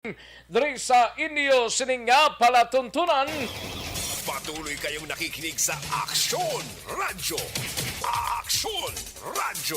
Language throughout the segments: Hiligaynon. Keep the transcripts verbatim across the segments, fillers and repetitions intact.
diri sa inyo sining nga palatuntunan. Patuloy kayong nakikinig sa Aksyon Radyo. Aksyon Radyo.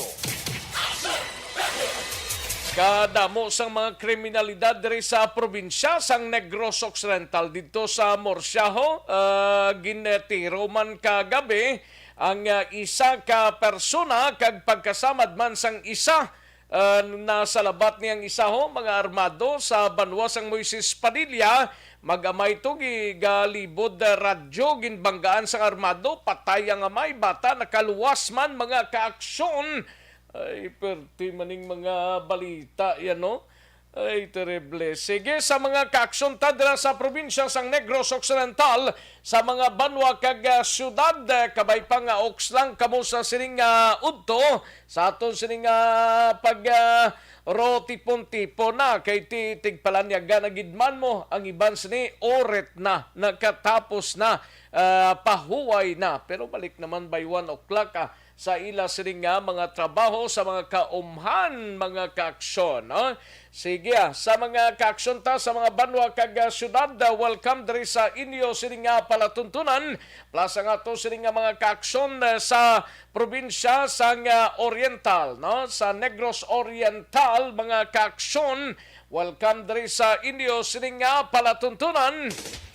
Kadamo sang mga kriminalidad diri sa probinsya sang Negros Occidental. Didto sa Murcia, ho, ah, gintiro man kagabi ang, ah, isa ka persona kag pagkasamad man sang isa, ah, nasalabat ni ang isa, ho, mga armado sa banwa sang Moises Padilla. Mag-amay to, gigalibod, ah, radyo, ginbanggaan sang armado, patay ang amay, bata nakaluwas man, mga kaaksyon. Ay, perti maning mga balita yan, no? Ay, terrible. Sige, sa mga kaaksyon ta dira sa probinsya sang Negros Occidental, sa mga banwa kag, ah, syudad, ah, kabay pa nga oks lang kamo sa sining, ah, udto, sa aton sining, ah, pag, ah, ro tipon-tipon na kay ti tigpalanyaga na gid man mo ang iban sini oret na nakatapos na, ah, pahuway na, pero balik naman by one o'clock, ah, sa ila sini nga mga trabaho sa mga kaumhan, mga kaaksyon, no? Sige, ah, sa mga kaaksyon ta sa mga banwa kag, ah, syudad, ah, welcome diri sa inyo sini nga palatuntunan. Plus ang ato sini nga mga kaaksyon, ah, sa probinsya sang, ah, Oriental, no? Sa Negros Oriental, mga kaaksyon, welcome diri sa inyo sini nga palatuntunan.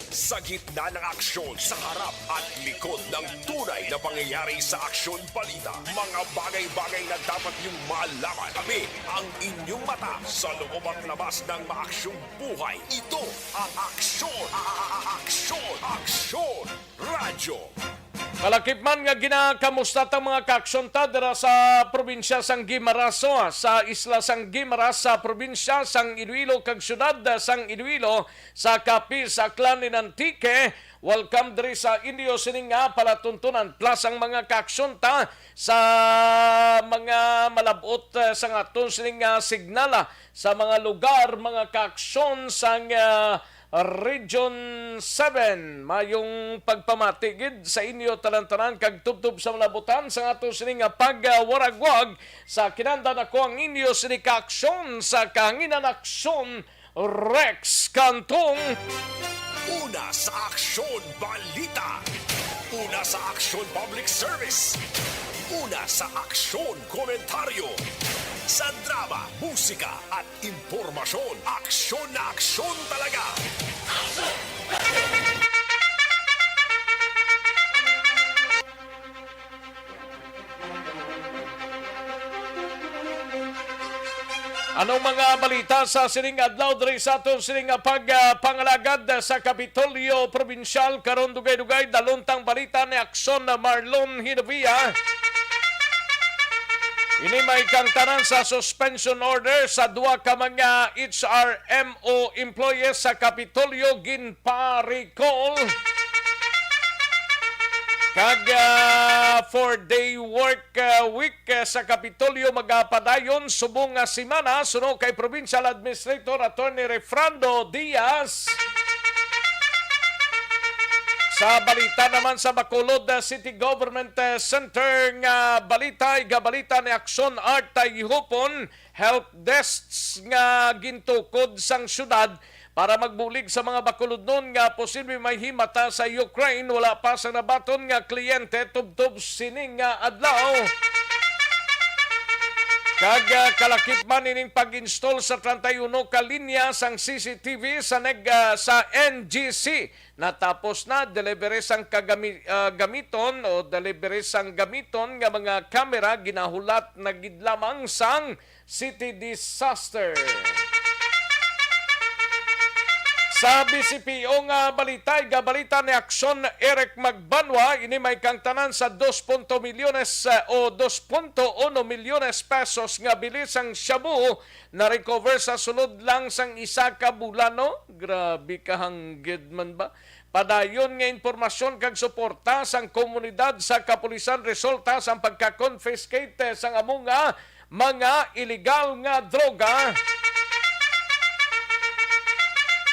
Sa gitna ng aksyon, sa harap at likod ng tunay na pangyayari sa Aksyon Balita, mga bagay-bagay na dapat niyong malaman. Kami ang inyong mata sa loob at labas ng maaksyong buhay. Ito ang Aksyon, a- a- a- Aksyon, Aksyon Radyo. Kalakip man nga ginakamusta ta mga kaaksyon ta dira sa probinsya sang Guimaras, sa isla sang Guimaras, sa probinsya sang Iloilo kag syudad sang Iloilo, sa Capiz, Aklan, and Antique. Welcome diri sa inyo sining nga palatuntunan. Plus ang mga kaaksyon ta sa mga malabot, eh, sa aton sining nga signala sa mga lugar, mga kaaksyon sang, ah, Region seven. Mayong pagpamati gid sa inyo tanan-tanan kag tubtob sa malabutan sa aton sining nga pagwaragwag sa kinandan. Ako ang inyo sini kaaksyon sa kahanginan, Aksyon Rex Cantong. Una sa Aksyon Balita. Una sa Aksyon Public Service. Una sa Aksyon Komentaryo. Sa drama, musika, at impormasyon, aksyon na aksyon talaga. Anong mga balita sa sining adlaw diri sa aton sining nga pag, ah, pangalagad sa Kapitolyo Probinsyal? Karon, dugay-dugay, daluntang balita ni Aksyon na Marlon Hinavia. Ini may kangtanan sa suspension order sa duha ka mga H R M O employees sa Kapitolyo ginpa-recall. Kag, ah, four-day work, ah, week, ah, sa Kapitolyo magapadayon subong nga semana, suno kay Provincial Administrator Attorney Refrando Diaz. Sa balita naman sa Bacolod, ah, City Government, ah, Center nga balita, igabalita ni Aksyon Art Tayhupon, help desks nga gintukod sang syudad para magbulig sa mga Bacolodnon nga posible may himata sa Ukraine. Wala pa sang nabaton nga kliyente tubtob sini nga adlaw. Kag, ah, kalakip man ining pag-install sa treinta y uno ka linya sang C C T V sa neg-, ah, sa N G C. Natapos na, delivery sang kagami-, ah, gamiton o delivery sang gamiton nga mga kamera ginahulat na gid lamang sang City Disaster. Sa B C P O nga balita, igabalita ni Aksyon Eric Magbanwa, ini may kangtanan sa dos punto milyones, ah, o dos punto uno milyones pesos nga bili sang shabu na-recover sa sulod lang sang isa ka bulan, no? Grabe, kahanggid man ba? Padayon nga impormasyon kag suporta sang komunidad sa kapulisan resulta sang pagka-confiscate sang amo nga mga iligal nga droga.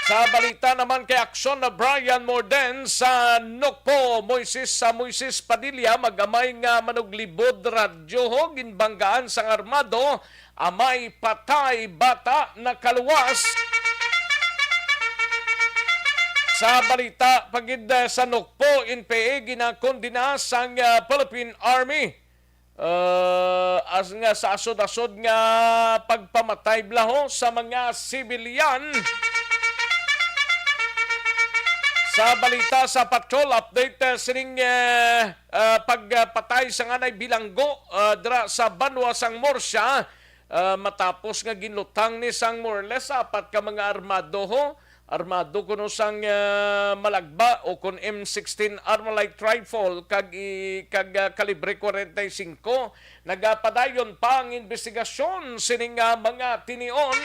Sa balita naman kay Aksyon na Brian Morden sa Nokpo, Moises, sa Moises Padilla, mag-amay nga manuglibod radyo, ho, ginbanggaan sang armado, amay patay, bata nakaluwas. Sa balita pa gid, eh, sa Nokpo, N P A ginakondena sang, ah, Philippine Army, ah, as nga sa asod-asod nga pagpamatay blaho sa mga sibilyan. Sa balita sa patrol update, eh, sining, eh, ah, pagpatay sa nganay bilanggo, ah, dira sa banwa sang Murcia, ah, matapos nga ginlutang ni sang more or less apat ka mga armado ho, armado kuno sang, ah, malagba o kon M sixteen Armalite rifle kag i-, kag, ah, kalibre forty-five, nagapadayon pa ang imbestigasyon sining, ah, mga tinion.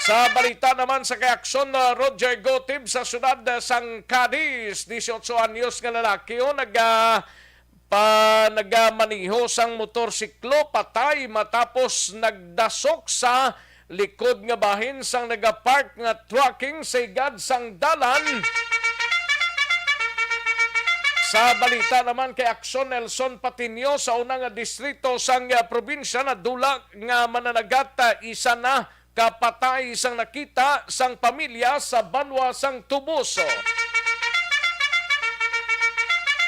Sa balita naman sa kay aksyon, ah, Roger Gotib sa siyudad, ah, sang Cadiz, dieciocho anyos nga lalaki, oh, nag, ah, pa, nagamaneho sang motorsiklo patay matapos nagdasok sa likod nga bahin sang nagapark nga trucking sa higad sang dalan. Sa balita naman kay aksyon, Nelson Patiño sa una nga distrito sang, ah, probinsya nadula nga mananagat, ah, isa na ka patay sang nakita sang pamilya sa banwa sang Toboso.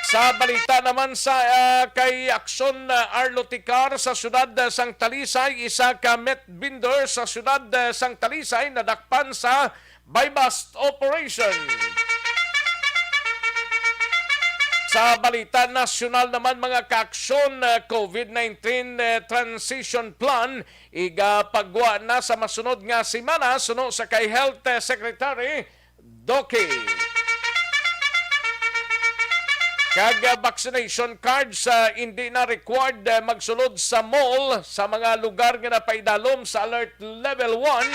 Sa balita naman sa, ah, kay aksyon, ah, Arlo Ticar sa siyudad, ah, sang Talisay, isa ka meat vendor sa siyudad, ah, sang Talisay nadakpan sa buy-bust operation. Sa balita nasyonal naman, mga kaaksyon, ah, COVID nineteen, eh, transition plan igapagwa na sa masunod nga semana suno sa kay Health, eh, Secretary Duque. Kag, ah, vaccination cards, ah, hindi na required, eh, magsulod sa mall sa mga lugar nga napaidalom sa Alert Level one.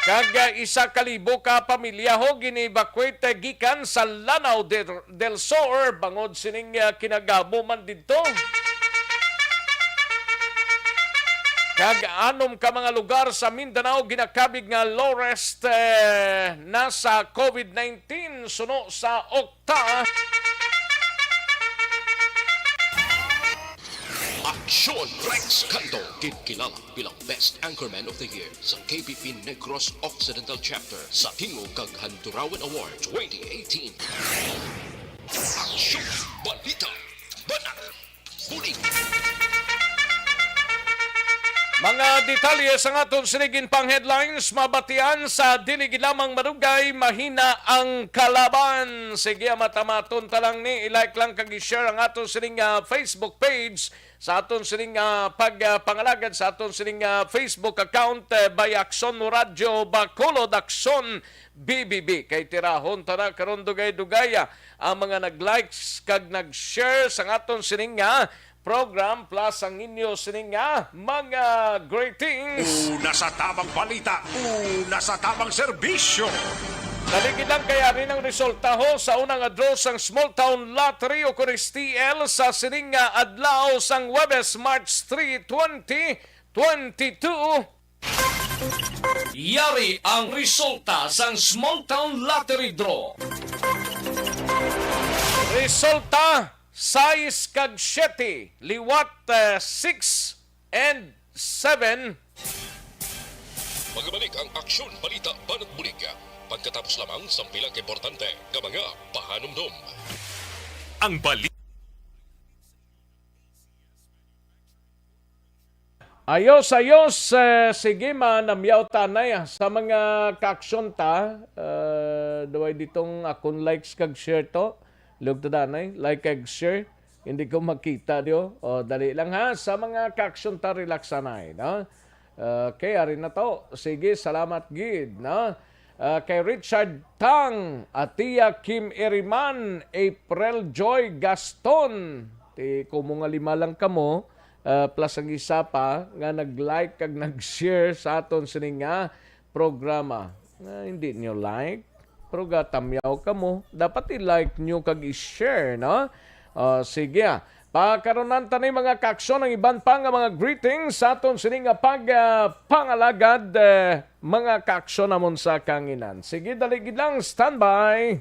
Kag, ah, isa ka libo ka pamilya ho gin-evacuate, eh, gikan sa Lanao del, del Sur bangod sining, ah, kinagamo man didto. Kag anom ka mga lugar sa Mindanao ginakabig nga low risk, eh, na sa COVID nineteen suno sa okta. Aksyon Rex Canto, ginkilala bilang Best Anchorman of the Year sa K P P Negros Occidental Chapter sa Tingog kag Handurawan Award twenty eighteen. Aksyon, balita, banat, bulig. Mga detalye sa aton sining ginpang headlines, mabatian sa dili gid lamang madugay, mahina ang kalaban. Sige, matamaton ta lang ni, i-like lang kag i-share ang aton sining, ah, Facebook page, sa aton sining, ah, pag, ah, pangalagad sa aton sining, ah, Facebook account, eh, by Aksyon Radyo Bacolod, Aksyon B B B. Kay tirahon ta na karon dugay-dugay, ah, ang mga nag-likes kag nag-share sa aton sining, ah, program, plus ang inyo sining, ah, mga greetings. Una sa tamang balita, una sa tamang serbisyo. Dali gid lang kay ari ang resulta ho sa una nga draw sang Small Town Lottery o kuris T L sa sining nga adlaw sang Huwebes, March three, twenty twenty-two. Yari ang resulta sang Small Town Lottery Draw. Resulta, sais kag siyete, liwat, eh, six and seven. Magabalik ang Aksyon, Balita, Banat, Bulig pagkatapos lamang sang pila ka importante nga mga pahanumdom. Ang bali- Ayos, ayos. Eh, sige, manamyaw ta anay, ah, sa mga kaaksyon ta. Eh, duway ditong akon likes kag share to. Log to danay, like kag share. Hindi ko makita diyo. O, dali lang ha. Sa mga kaaksyon ta, relax anay, no? Okay, ari na to. Sige, salamat gid, no? Ah, kay Richard Tang, Atia Kim Iriman, April Joy Gaston. Ti, kumo nga lima lang kamo, ah, plus ang isa pa nga nag-like kag nag-share sa aton sini nga programa. Ah, hindi nyo like, pero gatamyaw kamo. Dapat i-like nyo kag i-share, no? Ah, sige, ah. Pakarunan ta ni mga kaaksyon ang iban pa nga mga greetings sa aton sini nga pag, ah, pangalagad, eh, mga kaaksyon namon sa kanginan. Sige, dali gid lang, standby.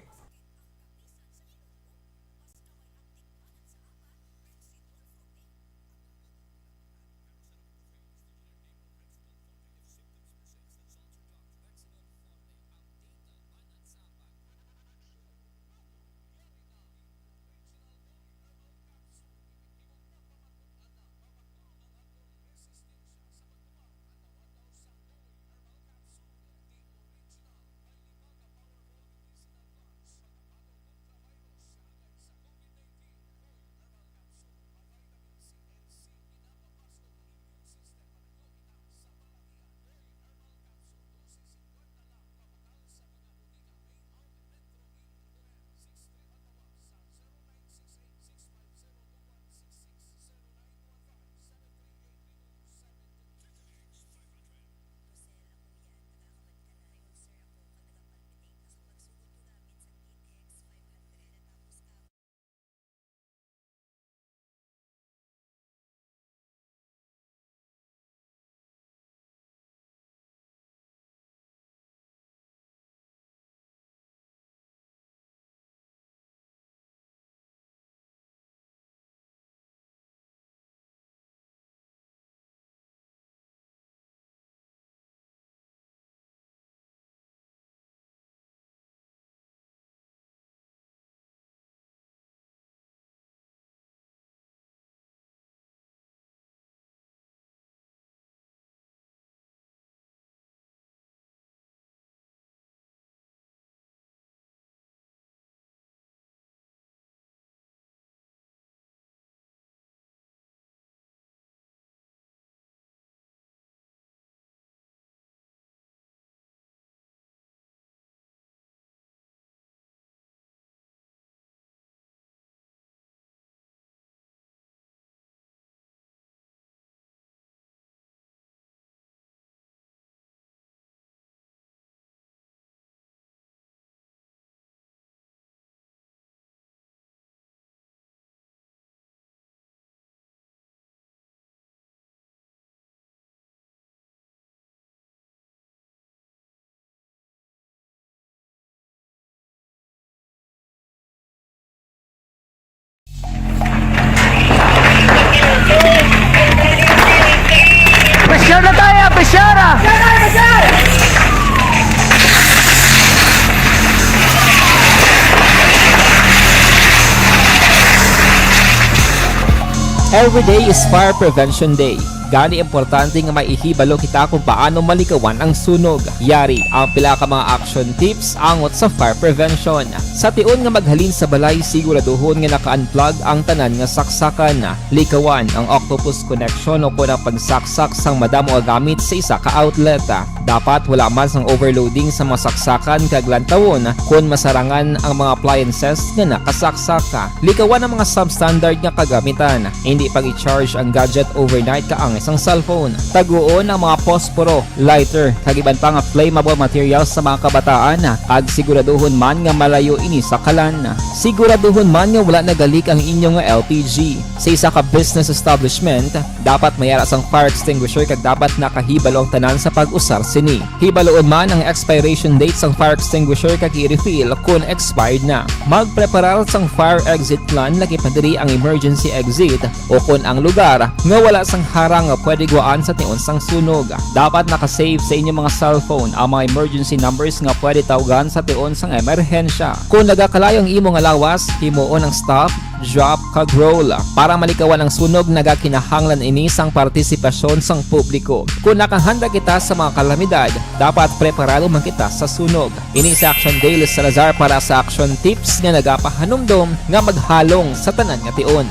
Every day is Fire Prevention Day. Gani, importante nga maihibalo kita kung paano malikawan ang sunog. Yari ang pila ka mga action tips angot sa fire prevention. Sa tion nga maghalin sa balay, siguraduhon nga naka-unplug ang tanan nga saksakan. Likawan ang octopus connection o kon ang pagsaksak sang madamo nga gamit sa isa ka outlet. Dapat wala man sang overloading sa mga saksakan kag lantawon kon masarangan ang mga appliances nga nakasaksak. Likawan ang mga substandard nga kagamitan. Hindi pag-i-charge ang gadget overnight kaangay sang cellphone. Taguon ang mga posporo, lighter, kag iban pa nga flammable materials sa mga kabataan, kag siguraduhon man nga malayo ini sa kalan. Siguraduhon man nga wala nagalik ang inyo nga L P G. Sa isa ka business establishment, dapat may ara sang fire extinguisher kag dapat nakahibalo ang tanan sa pag-usar sini. Hibaloon man ang expiration date sang fire extinguisher kag i-refill kon expired na. Magpreparar sang fire exit plan, lakip na diri ang emergency exit, o kon ang lugar nga wala sang harang nga pwede gwaan sa tion sang sunog. Dapat naka-save sa inyong mga cellphone ang mga emergency numbers nga pwede tawgan sa tion sang emerhensya. Kung nagakalayo ang imo nga lawas, himuon ang stop, drop, kag roll. Para malikawan ang sunog, nagakinahanglan ini sang partisipasyon sang publiko. Kung nakahanda kita sa mga kalamidad, dapat preparado man kita sa sunog. Ini si Action Dale Salazar para sa Action Tips nga nagapahanumdom nga maghalong sa tanan nga tion.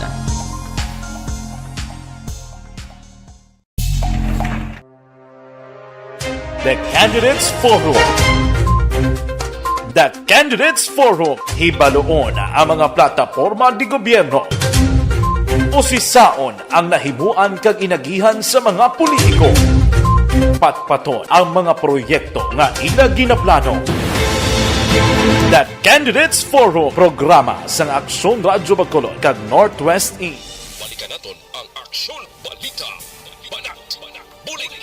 The Candidates Forum. The Candidates Forum. Hibaloon ang mga plataporma de gobyerno. Usisaon ang nahimuan kag inagihan sa mga politiko. Patpaton ang mga proyekto nga ila ginaplano. The Candidates Forum, programa sang Aksyon Radyo Bacolod kag Northwest Inc. Balikan naton ang Aksyon Balita. Banat, banat, bulig.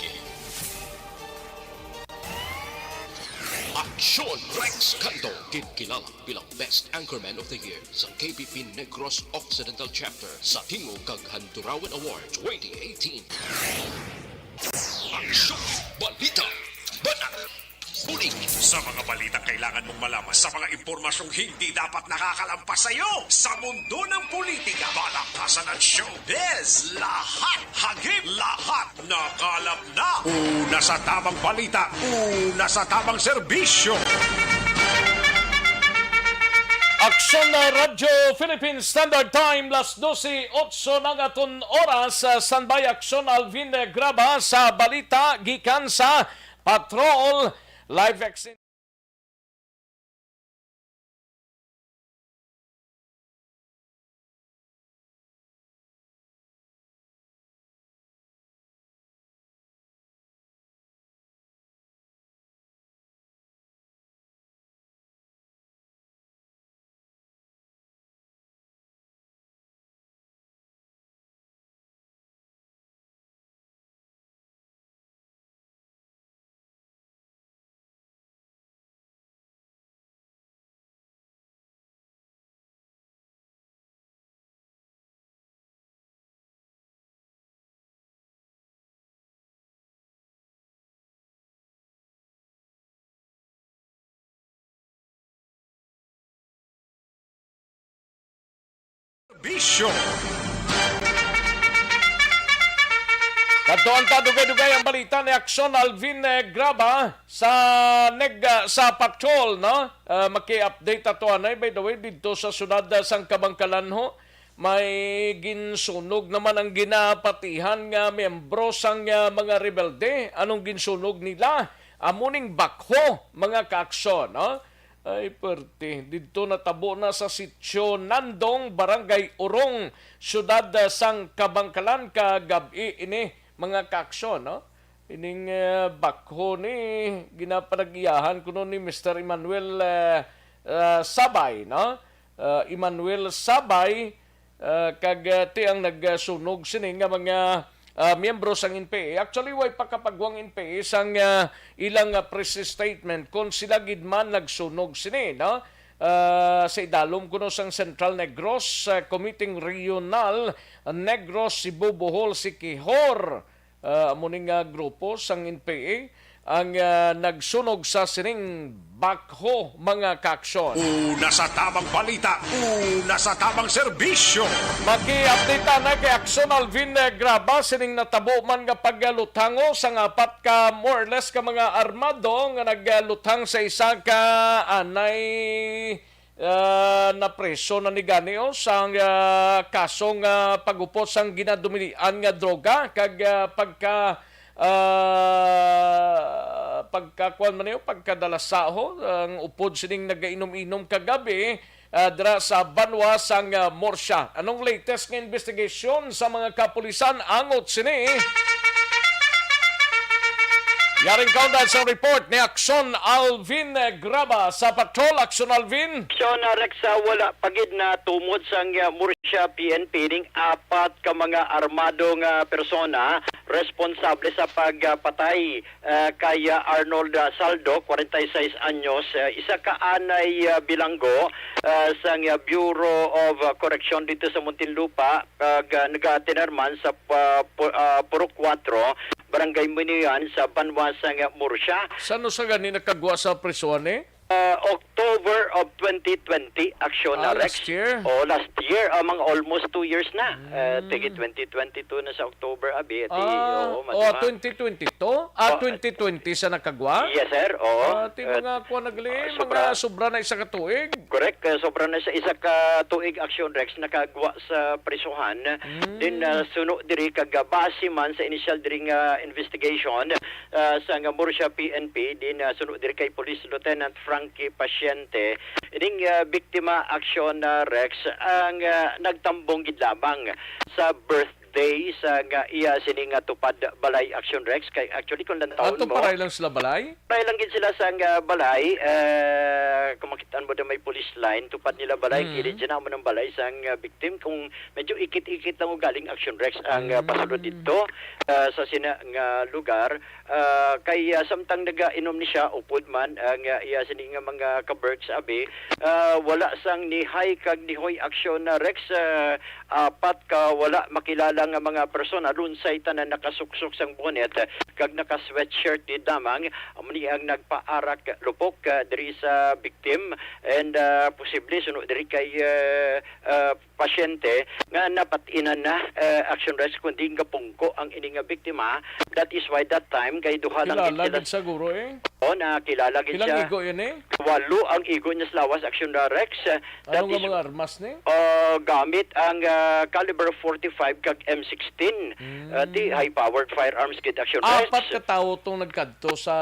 Aksyon Rex Cantong, ginkilala bilang Best Anchorman of the Year sa K P P Negros Occidental Chapter sa Tingog kag Handurawan Award twenty eighteen. Aksyon Balita. Banat. Bulig. Sa mga balitang kailangan mong malaman, sa mga impormasyong hindi dapat nakakalampas sa iyo, sa mundo ng politika, balakasan at showbiz, lahat, hagip, lahat, nakalap na. Una sa tamang balita, una sa tamang serbisyo. Aksyon na Radyo Philippine Standard Time, las dose otso na ang aton oras. Sa Sanbay Aksyon, Alvin Graba sa balita gikan sa Patrol Live Vaccine. Bisyo. Kadto ang kadugay-dugay ang balita ni Aksyon Alvin, eh, Graba sa neg-, ah, sa patrol, no? Ah, maki-update ato anay, by the way, didto sa syudad, ah, sang Kabangkalan ho. May ginsunog naman ang ginapatihan nga miyembro sang, ah, mga rebelde. Anong ginsunog nila? Amo ning bakho, mga kaaksyon, no? Ay, perte. Didto natabo na sa Sitio Nandong, Barangay Urong, Siyudad, ah, sang Kabangkalan, kagab-i ini, mga kaaksyon, no? Ining, ah, bakho ni ginapanag-iyahan kuno ni Mister Emmanuel, ah, ah, Sabay, no? Ah, Emmanuel Sabay, ah, kag, ah, ti ang nagsunog sini nga mga, ah, miyembro sang N P A. Actually, way pa kapagwang N P A sang, ah, ilang, ah, press statement kon sila gid man nagsunog sini, no? Ah, sa idalom kuno sang Central Negros, ah, Committee Regional Negros, Cebu, Bohol, Siquijor. Ah, amo ni nga grupo sang N P A, ang, ah, nagsunog sa sining bakho, mga kaaksyon. Una sa tamang balita, una sa tamang serbisyo. Maki-update na kay Aksyon Alvin, eh, Graba, sining natabo man nga paglutango sang apat ka more or less ka mga armado nga nagluthang sa isa ka anay, ah, napreso na ni gani, oh, sang, ah, kasong, ah, pag-upod sang ginadumilian nga droga kag, ah, pagka ah, pagkakuan man niyo, pagkadalasaho, ang upod sining nagainom-inom kagabi, ah, dira sa banwa sang, ah, Murcia. Anong latest nga investigasyon sa mga kapulisan angot sini? Yaring kaundan sa report ni Aksyon Alvin Graba sa Patrol. Aksyon Alvin. Aksyon, ah, Rex, ah, wala pa gid natumod sang, ah, Murcia P N P ning apat ka mga armado nga persona responsable sa pagpatay ah, kay, ah, Arnold, ah, Saldo, kwarenta y seis anyos, ah, isa ka anay, ah, bilanggo, ah, sang, ah, Bureau of, ah, Correction dito sa Muntinlupa, kag, ah, nagaatinar man sa pa-, pu-, ah, Purok Kuwatro, Barangay Munian sa banwa sang, ah, Murcia. San-o sa gani nakagwa sa prisuhan, eh? Ah, October of twenty twenty, Aksyon na, Ah, Rex. Last year? Oh, last year. Ah, mga almost two years na. Ah, Mm. tigi twenty twenty-two na sa October, abi. Ati, Ah, oo, oh, maduma. Twenty twenty-two? Ah, Oh, twenty twenty sa nakagwa? Yes, sir. Oo. Ah, ti Eh, mga kuwan nagli, ah, mga sobra. sobra na isa ka tuig. Correct. Eh, sobra na sa isa ka tuig, Aksyon Rex, nakagwa sa prisuhan. Mm. Din, ah, suno diri kag, ah, base man sa initial diri nga investigation, ah, sa nga Murcia P N P, din, ah, suno diri kay Police Lieutenant Frankie Paciente. Ining, ah, biktima, Aksyon, ah, Rex, ang, ah, nagtambong gid lamang sa birthday sa nga iya sini nga tupad balay, Aksyon Rex, kay actually kung lantawon Ato mo, paray lang sila balay? Paray lang gid sila sa nga balay, ah, kung makitaan mo na may police line, tupad nila balay, Mm. kilid siya naman ang balay sa nga victim. Kung medyo ikit-ikit lang ugaling, Aksyon Rex, ang, ah, Mm. pasulod dito, ah, sa sina nga lugar. Ah, kay, ah, samtang nagainom ni siya, upod man ang, ah, iya sini nga mga ka-Berks, abi, ah, wala sang nihay kag nihoy, Aksyon na, Rex. Ah, apat ka wala makilala nga mga persona, lunsay tanan nakasuksok sang bonnet, kag naka-sweatshirt gid lamang, amo ni ang nagpaarak lupok, ah, diri sa victim, and, ah, posible suno diri kay, ah, ah, pasyente nga napatinan na, eh, Action Rex, kundi gapungko ang ini nga biktima. That is why that time kay duha lang gid Kilala sila. Gid siguro, eh. O, nakilala gid Ilang siya. Igo yun, eh? Walo ang igo niya sa lawas, Action Rex. Ano nga mga armas ni? Uh, gamit ang, uh, caliber forty-five kag M sixteen. Mm. Uh, di high-powered firearms gid, Action Rex. Apat ka tawo tong nagkadto sa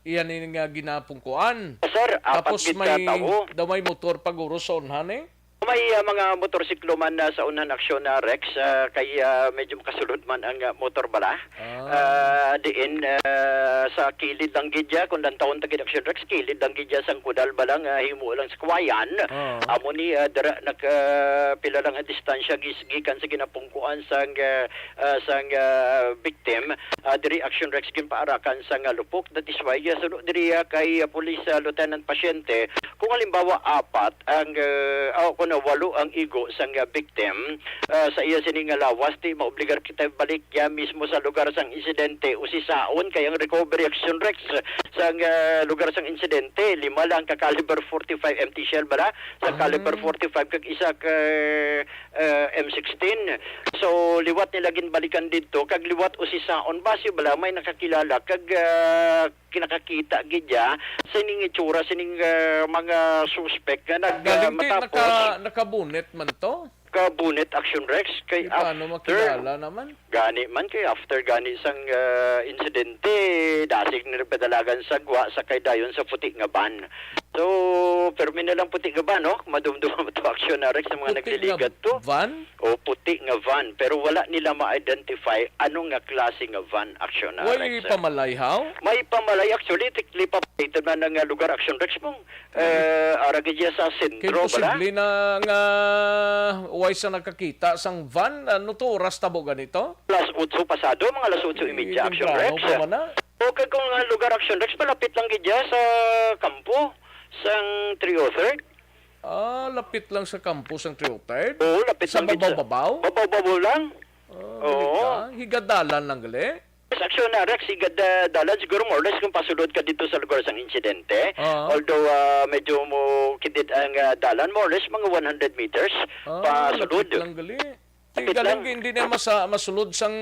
iyan ini nga ginapungkuan. Sir, apat gid ka tawo. Tapos may, daw may motor pa guro sa unhan, eh? May, ah, mga motorsiklo man, ah, sa unhan, Aksyon, ah, Rex, ah, kay, ah, medyo makasulod man ang, ah, motor bala. Ah. Ah, diin, ah, sa kilid lang gid ya, kung lantawon ta gid, Aksyon Rex, kilid lang gid ya sang Kudal bala nga himo lang sa Kawayan. Ah. Amo ni, ah, dira nag, ah, pila lang ang distansya gis-, gikan sa ginapungkuan sang, ah, ah, sang, ah, victim. Ah, diri, Action Rex, ginpaarakan sang, ah, lupok. That is why, ah, suno diri, ah, kay, ah, Police, ah, Lieutenant Pasyente, kung halimbawa apat ang, ah, ah, kung walo ang igo sang, ah, victim, ah, sa iya sini nga lawas, di maobligar kita balik ya mismo sa lugar sang insidente, usisaon kay ang recovery, Action Rex, sang, ah, lugar sang insidente, lima lang ka caliber forty-five empty shell bala, sa caliber Ah. forty-five kag isa ka, ah, M sixteen. So, liwat nila ginbalikan didto, kag liwat usisaon, basi bala may nakakilala, kag, ah, kinakakita gid ya sa ining itsura sining, ah, mga suspek nga nag, ah, Galing ti matapos naka-, naka-bonnet man to? Ka-bonnet, Action Rex, kay Di paano after makilala naman? Gani man, kay after gani sang, ah, insidente, dasig nila padalagan sa gwa, sakay dayon sa puti nga van. So, permi na lang puti nga van, no? Madumdum ang to, Action Rex, sa mga Puti nga nagliligat to. Van? O, puti nga van, pero wala nila ma-identify ano nga klase nga van, Action Way Rex. Pamalay, haw? May pamalay, actually, tikli pa ito na nga lugar, Action Rex, mong, eh, ara gid ya sa Kay sentro, bala? Posible na nga way sa nakakita sang van, ano to, oras tabo ganito? Alas otso pasado, mga alas otso y media, Action Temprano Rex. Pa man na. O, kag kung, ah, lugar, Action Rex, malapit lang gid ya sa kampo, sang three oh third. Ah, lapit lang sa kampo sang three oh third? Oo, lapit Sa lang gid sa babaw-babaw? Babaw-babaw lang. Ah, Oo. Galing ka. Higadalan lang gali? Sa aksyon na, Rex, igad, ah, dalan siguro more or less kung pasulod ka dito sa lugar sang insidente. Oo. Although, ah, medyo mo kidid ang, ah, dalan, more or less mga one hundred meters Ah, pasulod. Hapit lang gali. Hapit Galing lang. Hindi na masa-, masulod sang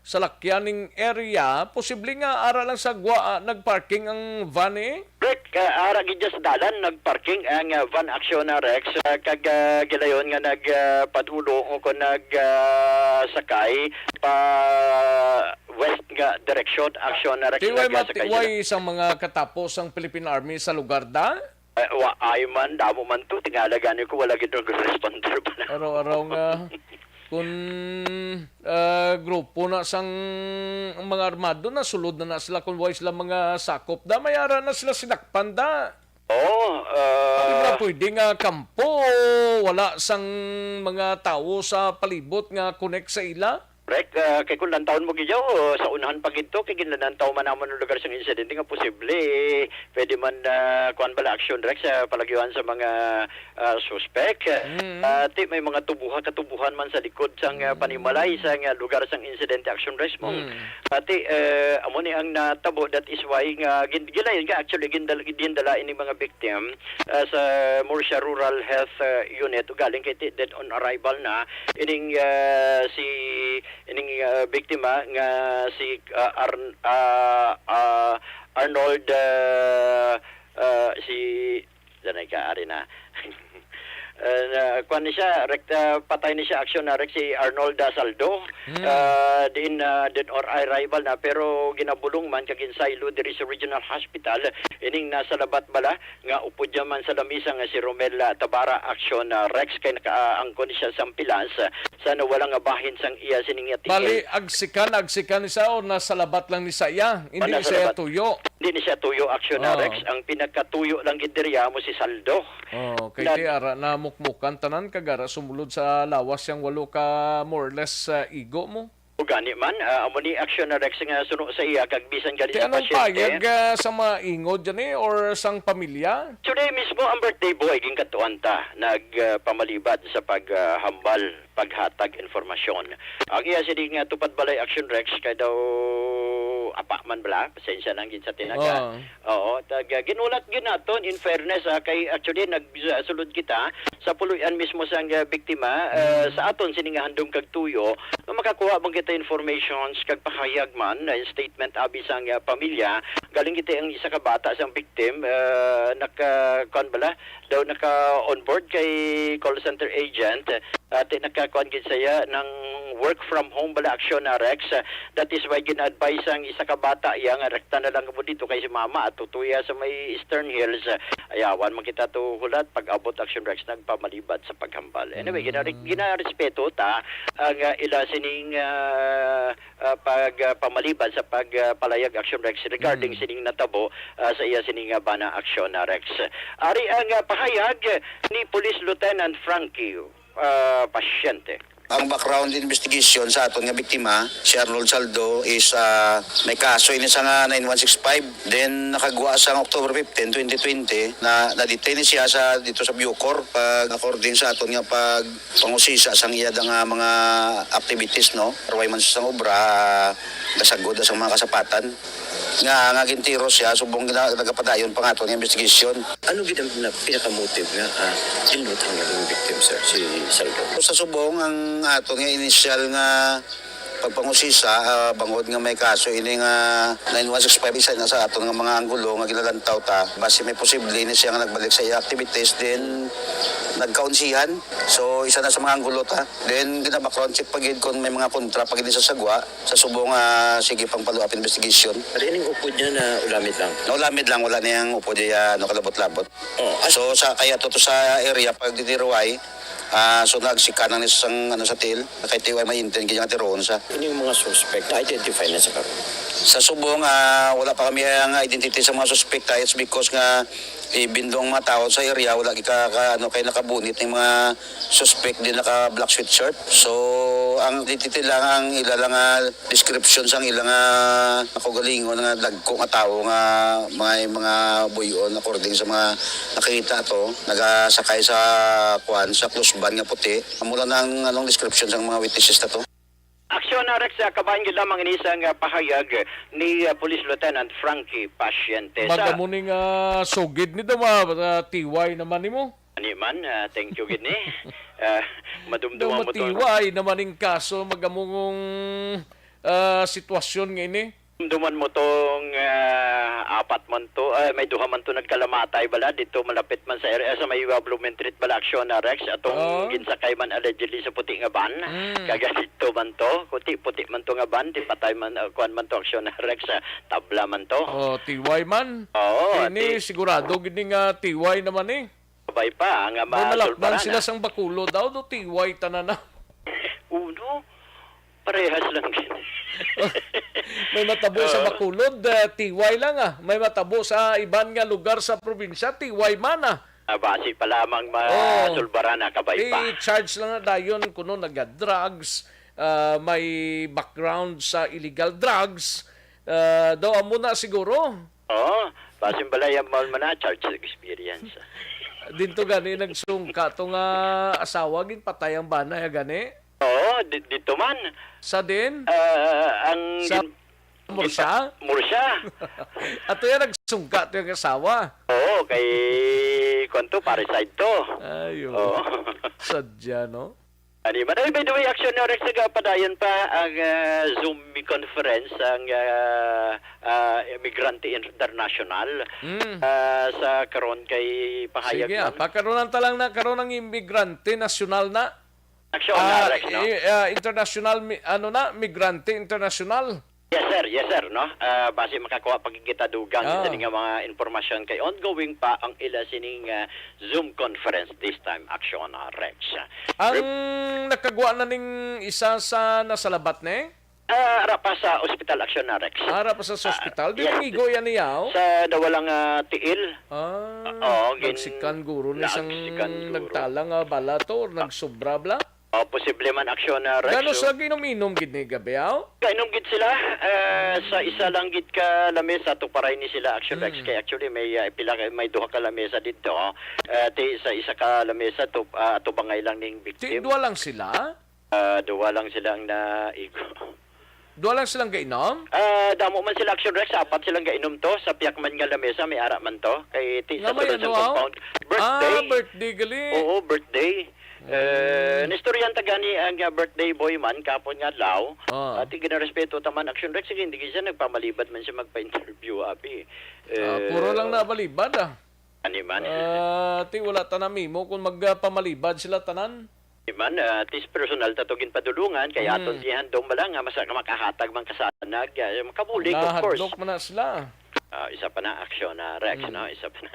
salakyan ning area. Posible nga ara lang sa gwa, ah, nagparking ang van eh. Correct. Ah, ara gid sa dalan nagparking ang, ah, van aksyon na, Rex, ah, kag, ah, gilayon nga nag, ah, padulo o kon nag, ah, sakay pa west nga direksyon aksyon na, Rex, Kay why nag, ah, mati-, sakay sila. Why isang mga katapos ang Philippine Army sa lugar da? Eh, wa, ay man, damo man to. Tingala gani ko, wala gid nag-responder pa na. Araw-araw nga, kung, ah, grupo na sang mga armado, nasulod na na sila kung why sila mga sakop da, may ara na sila sinakpan da. Oo, Di ba ah, pwede nga kampo, wala sang mga tawo sa palibot nga connect sa ila? Correct. Ah, kay kung lantawon mo gid, oh, sa unahan pa gid to, kay ginlanantaw man namon ang lugar sang insidente nga posible, eh, pwede man, ah, kuwan bala, action direct sa palagyuhan sa mga, ah, suspek. Mm. Ah, ti may mga tubuha, katubuhan man sa likod sang, ah, panimalay sa nga lugar sang insidente, action direct mo. Mm. Ati, eh, amo ni ang natabo, that is why nga gin-, gilayon nga actually gindal-, gindala ini mga victim, ah, sa Murcia Rural Health, ah, Unit, ugaling kay ti-, dead on arrival na ining, ah, si ining, ah, biktima nga si, ah, Arn-, ah, ah, Arnold, ah, ah, si, danay ka, ari na. Ah, na, kuwan ni siya, rek-, ah, patay ni siya, aksyon na rek si Arnold, ah, Saldo. Hmm. Ah, diin, ah, dead or arrival na, pero ginabulong man kag ginsaylo diri sa Regional Hospital. Ining nasalabat bala nga upod niya man sa lamisa nga si Romel, ah, Tabara, aksyon, ah, Rex, kay nakaangkon siya sa ambulance, ah, sa nawala nga bahin sang iya sining nga tiil. Bali, agsikan, agsikan ni siya o nasalabat lang ni sa iya? Hindi ni siya tuyo? Hindi ni siya tuyo, aksyon na, Oo. Rex. Ang pinagkatuyo lang gid diri amo si Saldo. Oh, kay Nag- ti ara na mukmukan tanan kag ara sumulod sa lawas yang walo ka more or less, ah, igo mo. Ug gani man, ah, amo ni aksyon na Rex nga suno sa iya kag bisan gani Ti sa anong pasyente. Payag, ah, sa mga ingod dyan eh, or sang pamilya? Today mismo ang birthday boy, ginkatuan ta, nagpamalibad sa paghambal, paghatag informasyon. Ang iya sini nga tupad balay action Rex, kay daw apa man bala, pasensya lang gid sa tinaga. Oo. Oo, tag, ah, ginulat gyud naton, in fairness, ah, kay actually nagsulod kita sa puloy-an mismo sang, ah, biktima, ah, Mm. sa aton sini nga handom kag tuyo, nga makakuha man kita informations kag pahayag man, ah, statement abi sang, ah, pamilya, galing kita ang isa ka bata sang victim, ah, naka, kuwan bala, daw naka on board kay call center agent, ah, ti nakakuan gid saya ng work from home bala aksyon na Rex. That is why gina-advise ang isa ka bata iya nga rekta na lang mo dito kay si mama at tutuya sa may Eastern Hills. Ayawan man kita to hulat pag-abot aksyon Rex nagpamalibad sa paghambal. Anyway, gina-, Mm. ginarespeto ta ang, ah, ila sining, ah, ah, pag, ah, pamalibad sa pag, ah, palayag aksyon Rex regarding Mm. sining natabo, ah, sa iya sining, ah, bana aksyon na Rex. Ari ang, ah, pahayag ni Police Lieutenant Frankie, ah, Pasyente. Ang background investigation sa aton nga biktima, si Arnold Saldo, is, ah, may kaso ini sa nga nine one six five. Then, nakagwa sa October fifteen, twenty twenty, na na-detain siya sa, dito sa Bucor. Pag according sa aton nga pagpangusisa sang iya da nga mga activities, no? Ruway man sa sang obra, ah, gasagod sa mga kasapatan. Nga, nga gintiro siya, subong gina-, nagapadayon pa nga aton nga investigation. Ano gid ang pina-, pinaka-motive nga, ah, ginlutan nga ang victim, sir, si Saldo? Sa subong, ang aton nga initial nga pagpangusisa, ah, bangod nga may kaso ini nga nine one six five, isa na sa aton nga mga anggulo nga ginalantaw ta. Basi may posible ni siya nga nagbalik sa iya activities, then nagkaunsihan. So, isa na sa mga anggulo ta. Then, gina-background check pa gid kung may mga kontra pa gid sa sagwa. Sa subong, ah, sige pang follow-up investigation. Pero ining upod niya na ulamid lang? Naulamid lang, wala na yang upod niya, ano, kalabot-labot. Oh, as- So, sa, kaya to, to sa area, pag ditiruay, ah, so nagsikanan ni sang, ano, sa til, na kay tiway may intent, kanya tiroon sa. Ining mga suspect, na-identify na sa karon? Sa subong, ah, wala pa kami ang identity sa mga suspect, ah, it's because nga, eh, bindong mga tao sa area, wala gika-, ka, ano, kay nakabunit ng mga suspect din naka-black sweatshirt. So, ang identity lang, ang ila lang, ah, description sang ila nga kaugalingon nga dagko nga tawo nga mga, mga buyon according sa mga nakita to, nagasakay sa kuan, sa close van nga puti. Amo lang ang, anong, description sang mga witnesses na to. Aksyon na, Rex, ah, kabahin gid lamang ini sa nga pahayag ni, ah, Police Lieutenant Frankie Paciente. Sa Magamo ni nga sugid ni daw, ma-, ah, tiway naman nimo. Ani man, ah, thank you gid ni. Ah, Daw madumduman mo to. Matiway naman ning kaso, magamong, ah, sitwasyon nga ini. Dumduman mo tong, ah, apat man to, ah, may duha man to nagkalamatay bala dito malapit man sa area sa may Blooming Treat bala, aksyon na, Rex, atong Oh. ginsakay man allegedly sa puti nga van. Mm. Kaga dito man to, puti, puti man to nga van, di patay man, ah, kuwan man to, aksyon na, Rex, ah, tabla man to. Oh, tiway man. Oo, Ini ti- sigurado gid ni nga tiway naman eh. Sabay pa, nga May malakdan masulbaran, sila ah. sang Bacolod daw, do tiway tanan na. Uno, parehas lang gid. May matabo sa Oo. Bacolod, ah, tiway lang, ah. May matabo sa iban nga lugar sa probinsya, tiway man, ah. Ah, basi pa lamang Oh. masulbaran, ah, kabay pa. I-charge lang na dayon kuno naga-drugs, ah, may background sa illegal drugs. Ah, daw amo na siguro. Oo, basin balay ang mall man na, charge sa experience. Dinto gani nagsungka to nga asawa, ginpatay ang bana, ya gani? Oo, di-, dito man. Sa din? Ah, ang Sa gin-, Murcia? gin-, Murcia. Ato yan nagsungka to yung asawa. Oo, kay, kwan to, parricide to. Ayo. Oo. Sadya, no? Ani man. Ay, by the way, aksyon na, Rex, nagapadayon pa ang, ah, Zoom conference ang, ah, ah, Migrante International, Mm. ah, sa karon kay pahayag Sige, ah, man. Pakaronan ta lang na karon ang imigrante nasyonal na. Aksyon na, Ah, Rex, no? i-, ah, international mi-, ano na, migrante international. Yes, sir. Yes, sir, no? Ah, basi makakuha pa kita dugang Ah. sa nga mga impormasyon kay ongoing pa ang ila sining, ah, Zoom conference this time, aksyon, ah, Rex. Ang Rep- nakagwa na ning isa sa nasalabat ni? Ah, ara pa sa ospital, aksyon na, Rex. Ara pa sa, sa Ah, ospital? Di yes. Mangigo yan niya, oh? Sa dawalang, ah, tiil. Ah, Oo, gin-, nagsikan guro ni sang nagsikan guro. Nagtalang, ah, bala to or Ah. nagsubra bala? Oh, posible man, aksyon na, Rex, Gano so sila ginom-inom gid ni gabi, aw? Kainom gid sila, eh, sa isa lang gid ka lamesa, tuparay ni sila, aksyon, Rex, Mm. kay actually may, ah, pila ka, may duha ka lamesa dito. Eh, ti, sa isa ka lamesa, tu-, ah, tubangay lang ning Ti, victim. Duha lang sila? Ah, duha lang sila ang naigo. Duha lang silang gainom? Ah, damo man sila, aksyon, Rex, apat silang gainom to. Sa piyak man nga lamesa, may ara man to. Kay ti Nga sa may sulod sa ano, aw? compound. Birthday. Ah, birthday gali. Oo, birthday. Eh, Mm. nistoryahan ta gani ang, ah, birthday boy man, kapon nga adlaw. Ah. Ati ginarespeto ta man, aksyon, Rex, sige, hindi siya nagpamalibad man siya magpa-interview, abi. Ah, puro lang Eh, nabalibad, ah. Ani man. Ah, ti, wala tanan mimo kung magpamalibad sila tanan. Di man, ah, tis personal ta to ginpadulungan, kay Mm. aton gihandom bala nga mas makahatag man kasanag, ah, makabulig, of course. Nahadlok man na sila. Ah, isa pa na aksyon na, Rex, Mm. no? Isa pa na.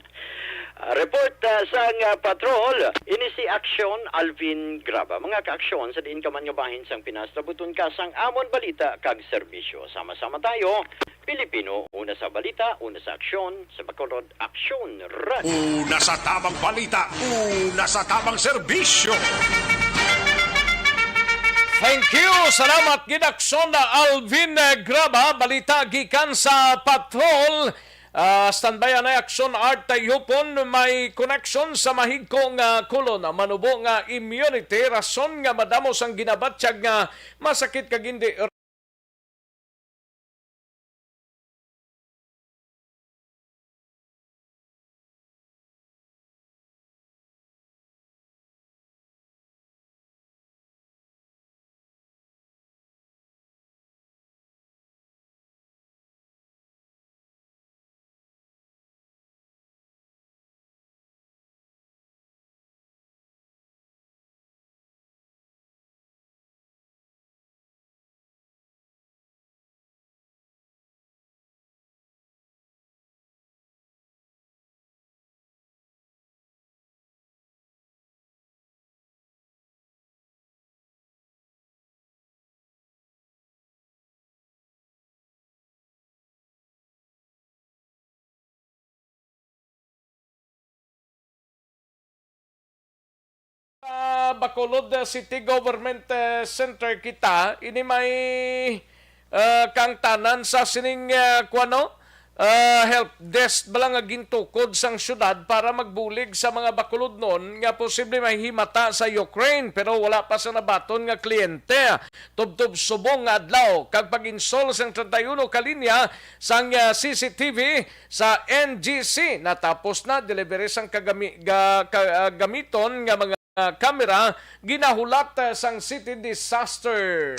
Ah, report, ah, sang, ah, patrol, ini si Aksyon Alvin Graba. Mga kaaksyon, sa diin ka man nga bahin sang Pinas, tabuton ka sang amon balita kag serbisyo. Sama-sama tayo, Pilipino, una sa balita, una sa aksyon, sa Bacolod, Aksyon, Radyo. Una sa tamang balita, una sa tamang serbisyo. Thank you. Salamat gid, Aksyon Alvin, eh, Graba. Balita gikan sa patrol. Ah, standby anay, Aksyon Art Tayupon. May connection sa mahigko nga kulon. Manubo nga immunity, rason nga madamo sang ginabatyag nga masakit kag hindi Sa Bacolod, uh, City Government, uh, Center kita, ini may, uh, kaangtanan sa sining, uh, kuwano, ah, help desk bala nga gintukod sang syudad para magbulig sa mga bakulodnon nga posible mahimata sa Ukraine, pero wala pa sa nabaton nga kliyente. Tubtob subong nga adlaw kag pag-install sang treinta y uno ka linya sang, ah, C C T V sa N G C natapos na. Delivery sang kagami-, ga-, ka-, ah, gamiton nga mga ah, kamera ginahulat, ah, sang City Disaster.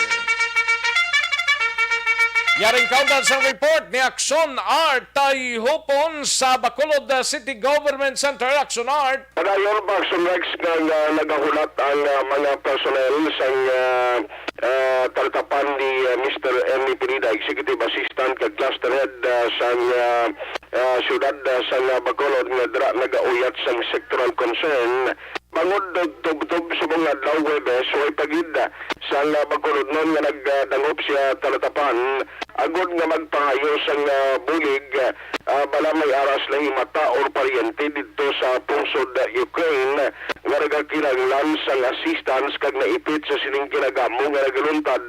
Yaring kaundan sang report ni Action Art Tayhupon sa Bacolod, ah, City Government Center. Action Art. Padayon pa, Action Rex, nga, nga nagahulat ang, ah, mga personnel sang, ah, ah, talatapan ni, ah, Mister Emmy Pineda, Executive Assistant kag Cluster Head, ah, sang, ah, ah, siyudad, ah, sang, ah, Bacolod nga dira nagauyat sang sectoral concern. Bangod tubtob subong nga adlaw Huwebes, way pa gid sang, ah, Bacolodnon nga nagdangop sa talatapan agod nga magpangayo sang, ah, bulig, ah, bala may ara sila himata or paryente didto sa pungsod, ah, Ukraine nga nagakinahanglan sang assistance kag naipit sa sining kinagamo nga nagaluntad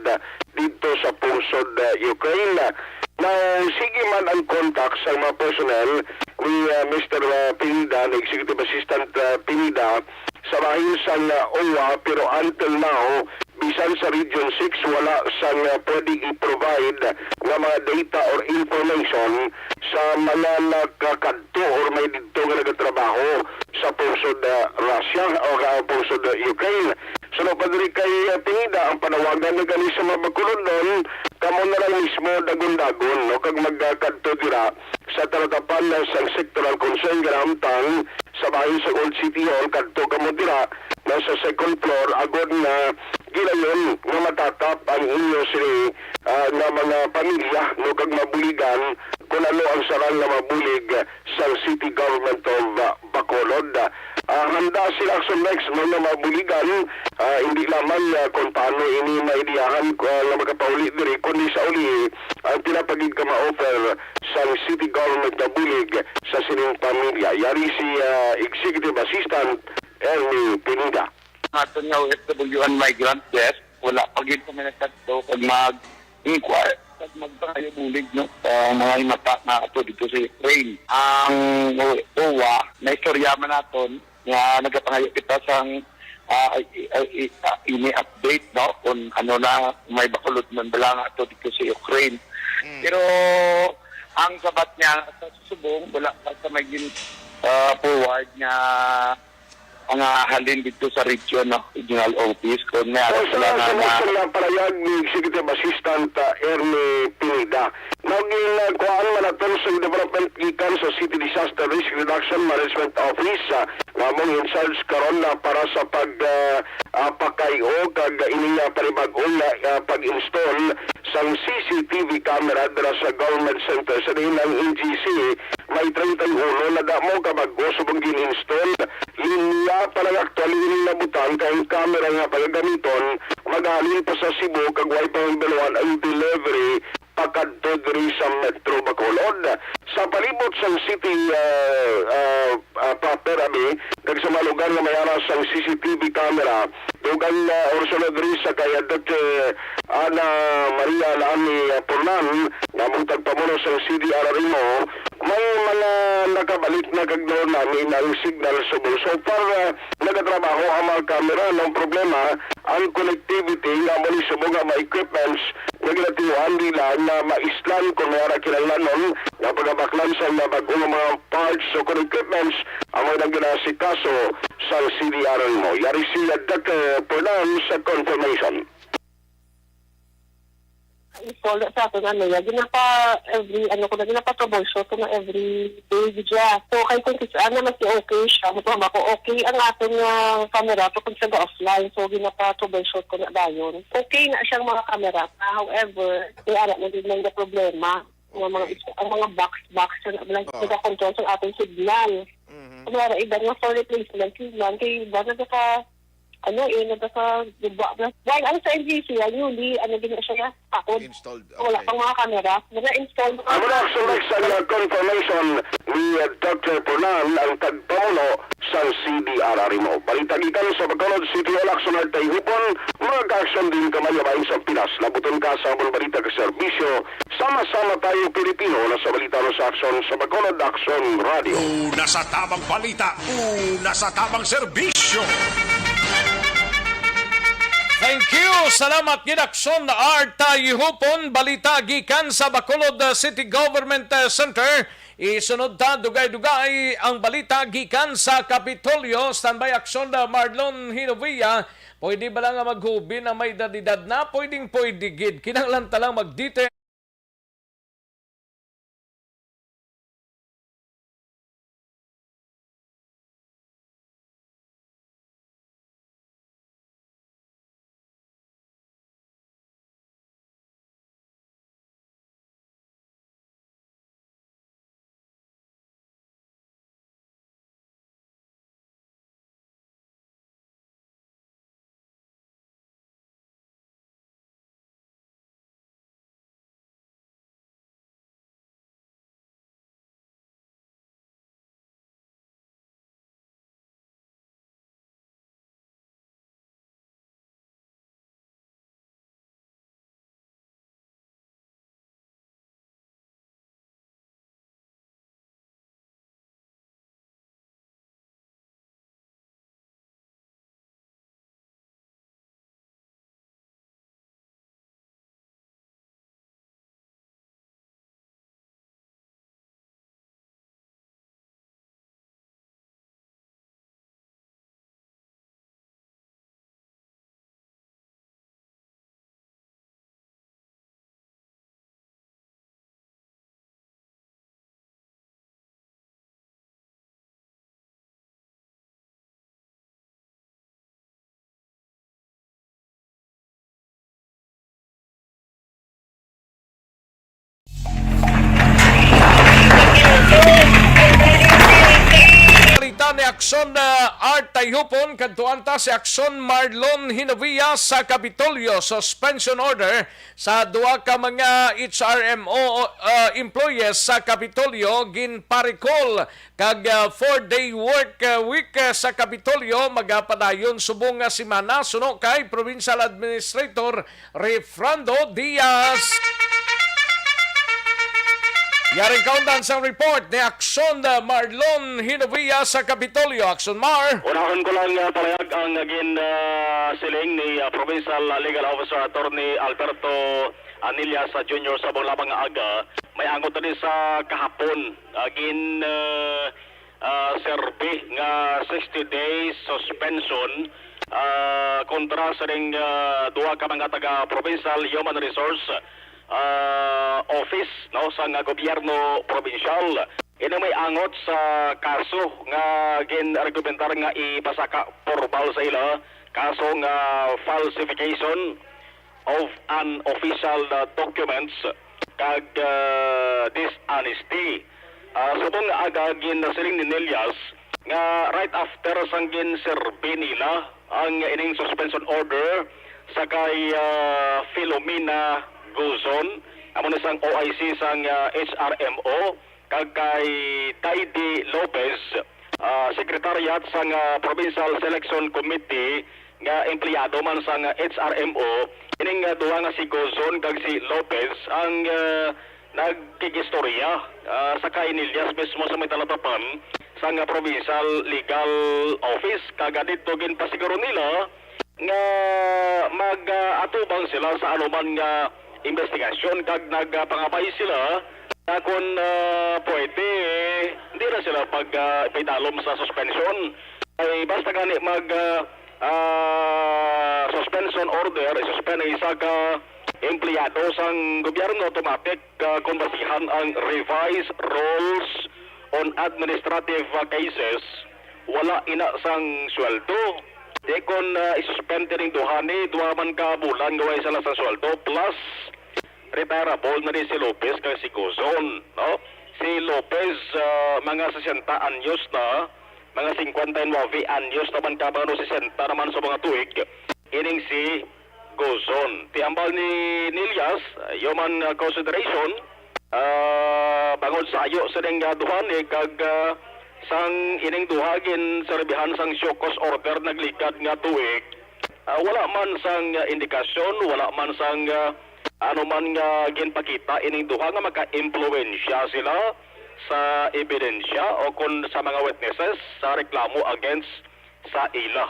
didto sa pungsod, ah, Ukraine. Now, sige man ang contact sa mga personnel ni, ah, Mister, ah, Pineda, ni Executive Assistant, ah, Pineda, sa bahin sang, ah, OWWA, pero until now, bisan sa Region six, wala sang, ah, pwede i-provide nga mga data or information sa mga nakakadto or may didto nga nagatrabaho sa pungsod, ah, Russia o, ah, pungsod, ah, Ukraine. Suno pa diri kay, ah, Pineda, ang panawagan na gani sa mga Bacolodnon, kamo na lang mismo dagon-dagon, no, kag magkadto dira sa talatapan na sang sectoral concern nga nahamtang sa bahin sa Old City Hall. Kadto kamo dira na sa second floor agod nga gilayon nga matatap ang inyo sini, ah, nga mga pamilya, no, kag mabuligan kung ano ang sarang nga mabulig sang City Government of, ah, Bacolod. Ah, handa sila, Action Rex, mga mabuligan, ah, hindi lamang, ah, kung paano ini maidiyahan, ah, nga makapauli diri, kundi sa uli ang pila pa gid ka ma-offer sang city government nga bulig sa sining pamilya. Yari si, ah, Executive Assistant Ernie Pineda. Ang aton nga O F W and migrant desk, wala pa gid kami nakadto kag mag-inquire kag magpangayo bulig, no, sa mga himata nga ato dito sa Ukraine. Ang OWWA, naistorya man naton nga nagapangayo kita sang, ah, i-, i-, i-, ah, ini update, no, kung ano na, may Bacolodnon bala nga ato dito sa Ukraine. Mm. Pero ang sabat niya sa subong, wala pa sa may gin-, ah, forward nga mga halin dito sa region, no? Regional office, kung may So, aras sa lang na, na sa mga palayag ni Executive Assistant, ah, Ernie Pineda. Now, gin, ah, kuhaan man naton sa development gikan sa City Disaster Risk Reduction Management Office, ah, nga among in charge karon na para sa pag, ah, ah, pakay-o kag ining, ah, panibag-ong, ah, pag-install sang C C T V camera dira sa Government Center sa diin ang N G C may treinta y uno na damo ka bag-o subong gin-install. Linya pa lang aktual ining nabutang kay ang kamera nga pagagamiton maghalin pa sa Cebu kag way pa mabaluan ang delivery pakadto diri sa Metro Bacolod. Sa palibot sang city, ah, ah, ah, proper, abi, kag sa mga lugar nga may ara sang C C T V camera, dugang, ah, Ursula diri sa kay Doctor Ana Maria Laani, ah, Pornan, nga among tagpamuno sang C D R R M O, may mga nakabalik na kag daw namin ang signal subong. So far, ah, nagatrabaho ang mga kamera. Ang problema, ang connectivity nga amo ni subong nga mga equipments nga ginatiuhan nila nga maislan kung may ara kinahanglanon nga pagabaklan sa mga bag-o nga mga parts o kon equipments, amo nang ginaasikaso sang C D R M O. Yari si Doctor Pornan sa confirmation. Install na sa aton, ano, ya, ginapa every, ano ko na, ginapa troubleshoot ko na every day, gid siya. So, kay kung kis-, ano, mas okay siya, matuwa ako, okay ang aton nga camera, so, kung siya ga-offline, so, ginapa troubleshoot ko na dayon. Okay na siyang mga camera, ah, however, may ara na din nga problema. Nga mga Okay. is-, ang mga box, box, sa, Oo. nagakontrol sa aton signal. Mhm. Kung wala iba nga for replacement signal, kay iba nagka-, ano eh, nagkakaguba na. While ang sa N G C, ang Yuli, ano din na siya, takod. Installed. Wala Okay. pang mga camera. Nag-install mga Amo na, Action Rex, ang, uh, confirmation ni, uh, Doctor Punan, ang tagpamuno sang C D R R M O. Balita gikan sa Bacolod City Hall, Aksyon Art Tayhupon, mga ka-aksyon din kamay bahin sa Pinas. Labuton ka sa among balita ka serbisyo. Sama-sama tayo, Pilipino, na sa balita no sa Aksyon sa Bacolod, Aksyon Radio. Una sa tamang balita, una sa tamang serbisyo. Thank you. Salamat gid, Aksyon Art Tayhupon. Balita gikan sa Bacolod, uh, City Government, uh, Center. Isunod ta, dugay-dugay ang balita gikan sa Kapitolyo. Standby, Aksyon, uh, Marlon Hinovia. Pwede ba lang nga maghubi na may edad-edad na? Pwedeng pwede gid. Kinahanglan ta lang mag-detail. Balita ni Aksyon, uh, Art Tayhupon, kadtuan ta si Aksyon Marlon Hinovia sa Kapitolyo. Suspension order sa duha ka mga H R M O, uh, employees sa Kapitolyo ginparikol kag, ah, four-day work, ah, week, ah, sa Kapitolyo magapadayon subong nga semana, suno kay Provincial Administrator Refrando Diaz. Yaring kaundan sang report ni Aksyon, ah, Marlon Hinovia sa Kapitolyo. Aksyon, Mar. Unahon ko lang, ah, palayag ang naging, ah, siling ni, ah, Provincial Legal Officer Attorney Alberto Anillas, ah, Junior sa buong lamang nga aga. May angot na din sa kahapon, ah, gin, ah, ah, serbi nga sixty days suspension, ah, kontra sa ning, ah, duha ka mga taga Provincial Human Resource, ah, Office, no, sa nga gobyerno probinsyal. Ini may angot sa kaso nga gin-argumentar nga ipasaka pormal sa ila, kaso nga falsification of unofficial, uh, documents kag, uh, dishonesty. Uh, subong nga aga, ginasiling ni Nillas nga right after sang ginserbi nila ang ining suspension order sa kay, uh, Filomena Guzon, amo na sang O I C sang, uh, H R M O, kag kay Daydi Lopez, ah, secretariat sang, ah, Provincial Selection Committee nga empleyado man sang, ah, H R M O, ining, ah, duha nga si Gozon kag si Lopez ang, ah, nagkigistorya, ah, sa kay Nillas mismo sa may talatapan sang, ah, Provincial Legal Office. Kag didto ginpasiguro nila nga mag-, ah, atubang sila sa anuman nga imbestigasyon kag nagpangabay sila na kon, ah, pwede, hindi na sila pag, ah, ipaitalom sa suspension. Ay basta gani mag, ah, ah, suspension order, i-suspend ang isa ka empleyado sang gobyerno, automatic, ah, kung basihan ang Revised Rules on Administrative, ah, Cases, wala ina sang sweldo. Di kon, ah, i-suspend ning duha ni, duha man ka bulan nga way sala sang sweldo, plus retirable na ni si Lopez kag si Gozon, no? Si Lopez, ah, mga sesenta anyos na, mga singkwenta y nuebe anyos naman ka, mga sesenta naman sa mga tuig. Ining si Gozon. Ti ambal ni Nillas, ah, human, ah, consideration, ah, bangod sa ayo sining, ah, duha ni kag, ah, Sang ining duha ginserbihan sang show cause order nagligad nga tuig, ah, wala man sang, ah, indikasyon, wala man sang, ah, ano man nga ginpakita ining duha nga maka-impluwensya sila sa ebidensya o kon sa mga witnesses sa reklamo against sa ila.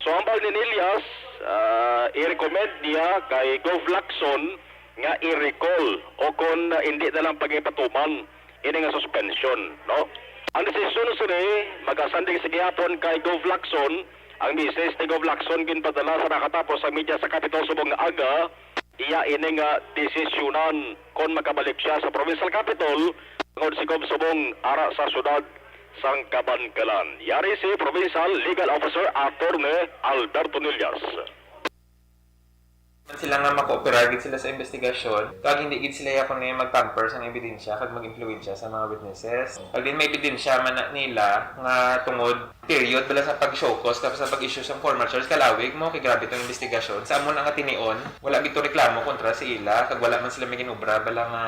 So, hambal ni Nillas, ah, i-recommend niya kay Gov Lacson nga i-recall o kon, ah, hindi na lang pagipatuman ini nga suspension, no? Ang desisyon sini, magasanding sa gihapon kay Gov Lacson. Ang misis ni Gov Lacson ginpadala sa nakatapos sa media sa Capitol subong nga aga, iya ini nga desisyonan kon makabalik siya sa provincial capital tungod si Gov subong ara sa siyudad sang Kabankalan. Yari si Provincial Legal Officer Attorney Alberto Nillas. Man sila nga makooperar gid sila sa investigasyon, kag hindi gid sila yakon nga mag-tamper sang ebidensya kag mag-impluwensya sa mga witnesses. Kag din may ebidensya man na nila nga tungod period bala sa pag-show cause kag sa pag-issue sang formal charge, kalawig mo kay grabe tong investigasyon. Sa amon nga tinion, wala gid to reklamo kontra sa ila, kag wala man sila may ginobra bala nga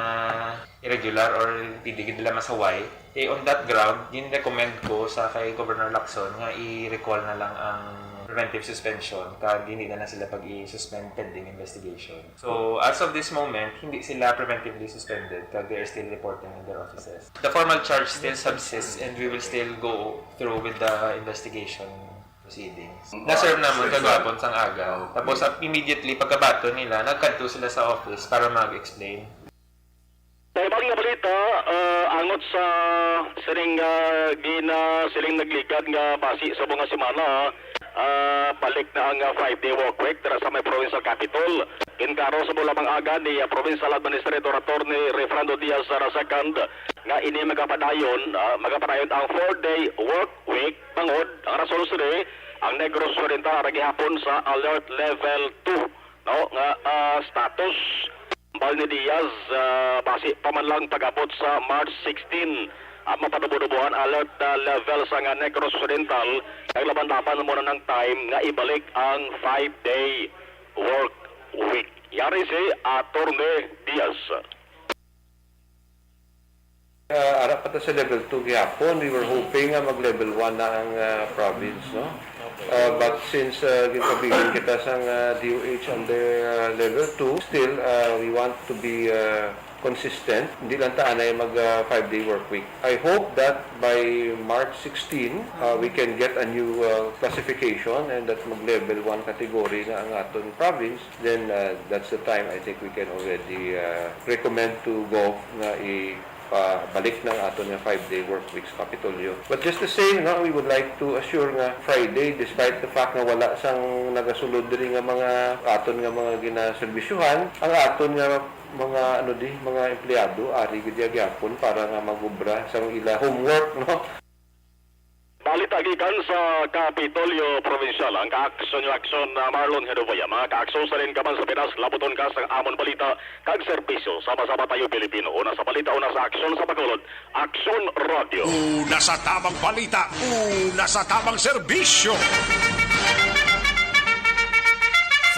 irregular or hindi gid nila masaway. Eh, on that ground, gin-recommend ko sa kay Governor Lacson nga i-recall na lang ang preventive suspension kag hindi na lang sila pag-i-suspend pending investigation. So, as of this moment, hindi sila preventively suspended kag they are still reporting in their offices. The formal charge still subsists and we will still go through with the investigation proceedings. Na-serve namon kagahapon sang aga. Tapos, ap- immediately pagkabaton nila, nagkadto sila sa office para mag-explain. Sa iban nga balita, ah, angot sa sining, ah, ginasiling nagligad nga basi sa mga semana, ah, balik na ang, ah, five-day work week dira sa may provincial capital. Ginklaro sa bulamang aga ni, ah, Provincial Administrator Attorney Refrando Diaz the second nga ini magapadayon, ah, magapadayon ang four-day work week. Bangod ang rason sini, ang Negros Oriental ara gihapon sa Alert Level two, no, nga, ah, status. Hambal ni Diaz, ah, basi pa man lang pag-abot sa March sixteen, ang mapanubo-nubo ang alert, ah, level sa nga Negros Occidental, kag laban-laban mo na ang time nga ibalik ang five-day work week. Yari si Attorney Diaz. Uh, ara pa ta sa level two gihapon, we were hoping nga mag level one na ang uh, province, no? Uh, but since uh, ginpabilin kita sang uh, D O H under uh, level two, still uh, we want to be uh, consistent. Hindi lang ta anay mag uh, five-day work week. I hope that by March sixteen, uh, we can get a new uh, classification and that mag level one category na ang aton province. Then uh, that's the time I think we can already uh, recommend to Gov nga i pabalik na ang aton nga five-day work week sa Kapitolyo. But just the same, no, we would like to assure nga Friday, despite the fact nga wala sang nagasulod diri nga mga aton nga mga ginaserbisyuhan, ang aton nga mga ano di, mga empleyado ari gid ya gyapon para nga magubra sang ila homework, no? Balita gikan sa Kapitolyo Provincial, ang kaaksyon nga aksyon na Marlon Hedovaya. Mga kaaksyon sa rin ka man sa Pinas, labuton ka sa amon balita kag serbisyo. Sama-sama tayo, Pilipino. Una sa balita, una sa aksyon sa Bacolod. Aksyon Radio. Una sa tamang balita, una sa tamang serbisyo.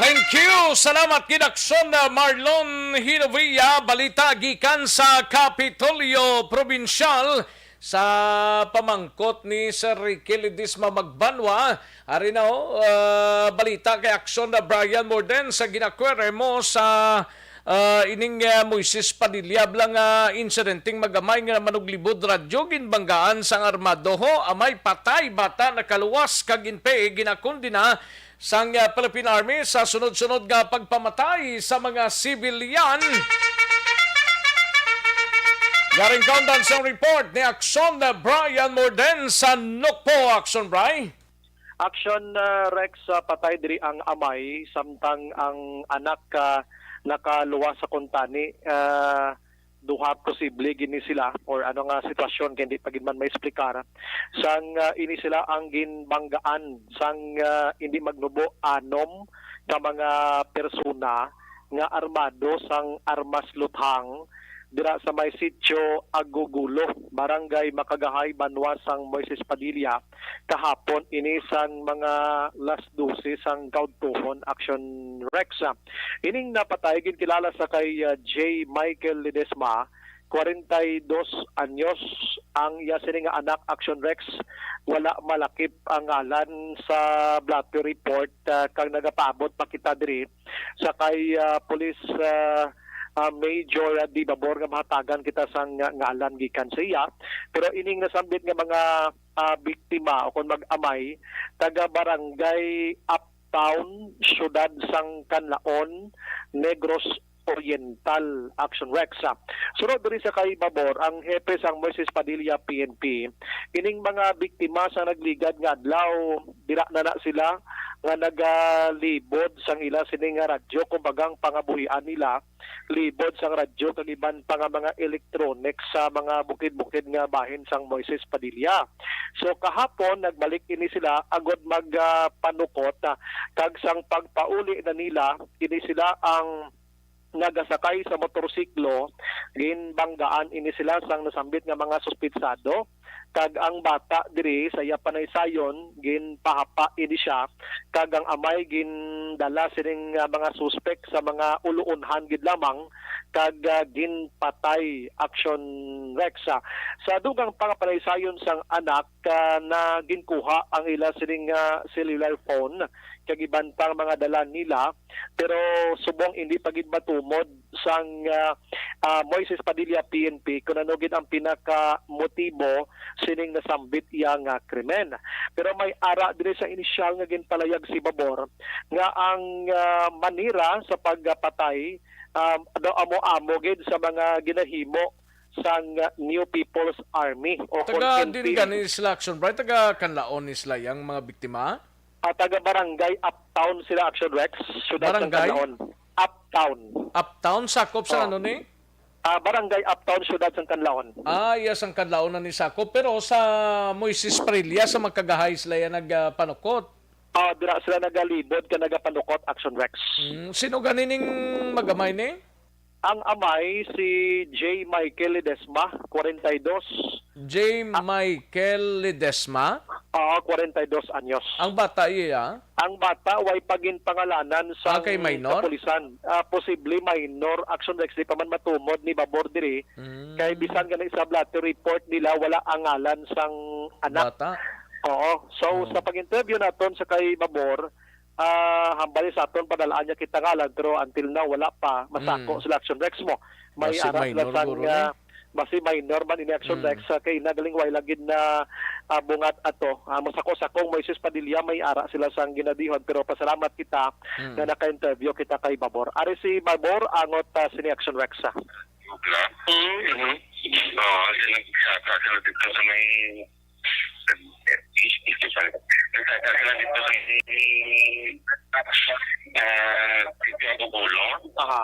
Thank you. Salamat gid, Aksyon, uh, Marlon Hinovia. Balita gikan sa Kapitolyo Provincial. Sa pamangkot ni Sir Ricky Ledesma Magbanwa, ari na, oh, ah, balita kay Aksyon na Brian Morden sa ginakwere mo sa, ah, ining, ah, Moises Padilla bala nga insidenteng magamay nga manuglibod radyo ginbanggaan sang armado ho, amay patay, bata nakaluwas kag ginpe ginakundina sang, ah, Philippine Army sa sunod-sunod nga pagpamatay sa mga sibilyan. Yaring kaundan sang report ni Aksyon, ah, Brian Morden sa Nokpo. Aksyon, Bri. Aksyon, ah, Rex, ah, patay diri ang amay, samtang ang anak, ah, nakaluwas sa kuntani. Ah, duha posible gini sila or ano nga sitwasyon kay hindi pa gid man maexplikar. Sang, ah, ini sila ang ginbanggaan sang, ah, hindi magnubo anom ka mga persona nga armado sang armas luthang dira sa may sitio Agugulo, Barangay Makagahay, banwa sang Moises Padilla, kahapon ini sang mga las dose sang kaudtohon, Aksyon Rex. Ining napatay ginkilala sa kay, ah, J Michael Ledesma, kwarenta y dos anyos ang iya sini nga anak, Action Rex. Wala malakip ang ngalan sa blotter report, ah, kag nagapaabot pa kita diri sa kay, ah, Police, ah, ah, Major, ah, Di Babor nga mahatagan kita sang nga-, ngalan gikan sa iya. Pero ining nasambit nga mga, ah, biktima o kon mag-amay, taga Barangay Uptown, Siyudad sang Canlaon, Negros Oriental, Action Rex. Ah, sunod diri sa kay Babor, ang hepe sang Moises Padilla P N P, ining mga biktima sa nagligad nga adlaw, dira na na sila nga nagalibod sang ila sini nga radyo, kumbaga ang pangabuhian nila libod sang radyo kag iban pa nga mga electronics sa mga bukid-bukid nga bahin sang Moises Padilla. So kahapon nagbalik ini sila agod mag, ah, panukot, ah, kag sang pagpauli na nila, ini sila ang nagasakay sa motorsiklo, ginbanggaan ini sila sang nasambit nga mga suspitsado, kag ang bata diri sa iya panaysayon ginpahapa ini siya, kag ang amay gindala sining, ah, mga suspek sa mga uluonhan gid lamang, kag, ah, ginpatay, Action Rex. Ah, sa dugang pa nga panaysayon sang anak, ah, na ginkuha ang ila sining, ah, cellular phone kag iban pang mga dala nila, pero subong hindi pa gid matumod sang, ah, ah, Moises Padilla P N P kung ano gid ang pinakamotibo sining nasambit iya nga krimen. Pero may ara diri sa inisyal nga ginpalayag si Babor nga ang, ah, manira sa pagpatay, ah, daw amo-amo gid sa mga ginahimo sang, ah, New People's Army o kon Taga N P A. Din gani sila, Action Bright, taga Canlaon ni sila yang mga biktima? Ah, taga Barangay Uptown sila, Action Rex, siyudad ng Barangay? Canlaon. Uptown. Uptown, sakop sa Oh. ano ni? Ah, Barangay Uptown, siyudad ng Canlaon. Ah, iya sang Canlaon na ni sakop. Pero sa Moises Parilla, sa magkagahay sila yan nagpanukot. Ah, dira sila nagalibod ka nagapanukot, Action Rex. Hmm, sino gani ning magamay ni? Ang amay si J Michael Ledesma, kwarenta y dos. J Ah. Michael Ledesma? Oo, kwarenta y dos anyos. Ang bata iya? Ang bata, way pa ginpangalanan sa Ah, kay minor? kapulisan. Ah, posible minor. Action Rex, di pa man matumod ni Babor diri. Mm. Kay bisan gani sa blotter report nila, wala ang ngalan sang anak. Bata? Oo. So, Oh. sa pag-interview naton sa kay Babor, ah, hambal sa aton, padalaan niya kita ngalan, pero until now, wala pa. Masako Mm. sila, Action Rex mo. May Basi ara sila minor sang, guro ni. ah, basi minor man ini, Action Mm. Rex, ah, kay nagaling way lagi na, ah, bungat ato. Ah, masako-sakong Moises Padilla, may ara sila sang ginadihon, pero pasalamat kita Mm. nga naka-interview kita kay Babor. Ari si Babor, angot, ah, sini Action Rex, ah. Wala. Mm. Oo, sila, sa, sa, sila dito sa may Nagtatago sila dito sa, ah, Sitio Agugulo. Aha.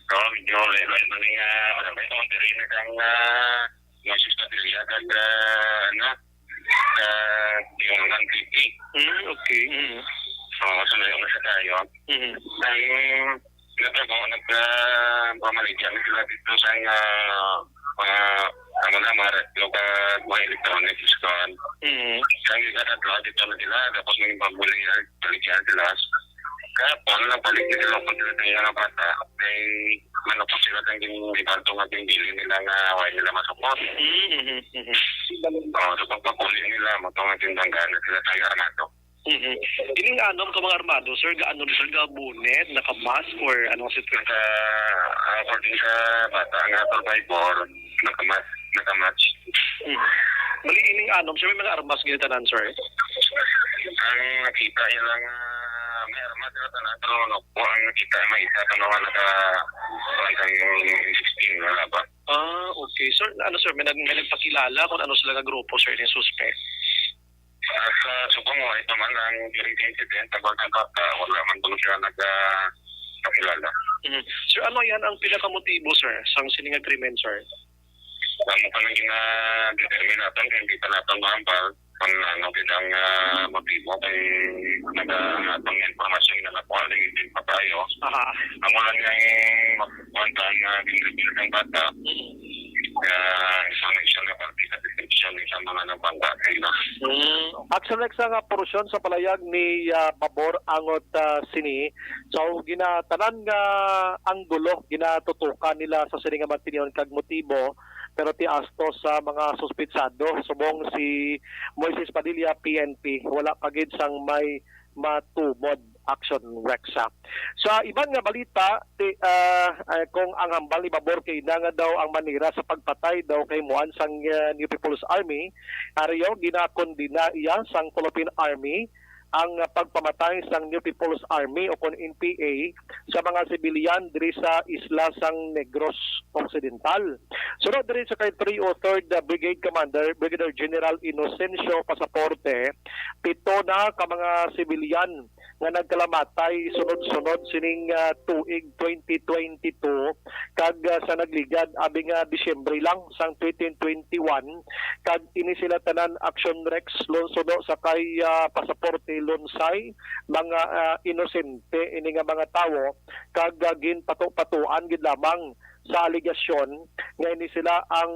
So, medyo layo-layo na nga, ano ba ito, ang diri na kang, ah, mga sista diri, kag, ah, ano, ah, yung Antique. Mm, okay. Mm. So, mas malayo na siya tayo. Mm. Ang Nagtrabaho, nag, ah, pamaligya na sila dito sa, ah, mga, ano na, mga radyo ka, mga electronics, kuwan. Mm. Ang isa na adlaw, dito na sila, tapos may pamuli-, paligyan sila. Kahapon, nagbalik na sila, kung sila sa mga bata, kay manupos sila sa gin-, gibanto nga ginbili nila nga wala nila masupot. Mm, mhm, mhm. Oh, sa pagpapuli nila, matong ang tindanggahan na sila tayo armado. Mhm. Ining anom ka mga armado, sir, gaano ni, sir, ga-bonnet, naka-mask, or anong sitwasyon? Sa, ah, according sa bata nga survivor, naka-mask, naka-mask. Mhm. Bali, ining anom, sir, may mga armas gid tanan, sir? Ang nakita niya lang, ah, may armas sila tanan, pero ano po ang nakita, may isa pa naman naka, kuwan sang sixteen, wala ba? Ah, okay. Sir, ano, sir, may nag-, may nagpakilala kung ano sila nga grupo, sir, yung suspect? Ah, sa subong mo, ito man ang during the incident, about ang bata, wala man po siya nag, ah, kakilala. Mhm. Sir, ano yan ang pinakamotibo, sir, sang sini nga krimen, sir? Amo pa lang gina-determine natin, kaya hindi pa natin mahambal kung ano gid ang, ah, motibo, kay nag-, ang atong informasyon na nakuha, hindi pa tayo. Aha. Amo lang nga, eh, magkuhan ta nga gin-reveal ng bata. Mhm. Kaya, isang, isang na parte sa description, sa mga nabangga nila. Mm. Action Rex, nga porsyon sa palayag ni, ah, Babor angot, ah, sini. So, ginatanan nga anggulo, ginatutukan nila sa sini nga mga tinion kag motibo, pero ti asto sa mga suspitsado, subong si Moises Padilla, P N P, wala pa gid sang may matumod. Action Rex, ah. Sa iban nga balita, ti, ah, ah, kung ang hambal ni Babor kay ina nga daw ang manera sa pagpatay daw kay muan sang, ah, New People's Army, ariyo ginakondena iya sang Philippine Army ang, ah, pagpamatay sang New People's Army o kon N P A sa mga sibilyan diri sa isla sang Negros Occidental. Sunod diri sa kay three oh third Brigade Commander, Brigadier General Inocencio Pasaporte, pito na ka mga sibilyan nga nagkalamatay sunod-sunod sining, ah, tuig twenty twenty-two kag, ah, sa nagligad abi nga Disyembre lang sang twenty twenty-one, kag ini sila tanan, Action Rex, lon-, suno sa kay, ah, Pasaporte Lunsay, mga, ah, inosente ini nga mga tawo kag, ah, ginpato-patuan gid lamang sa alegasyon nga ini sila ang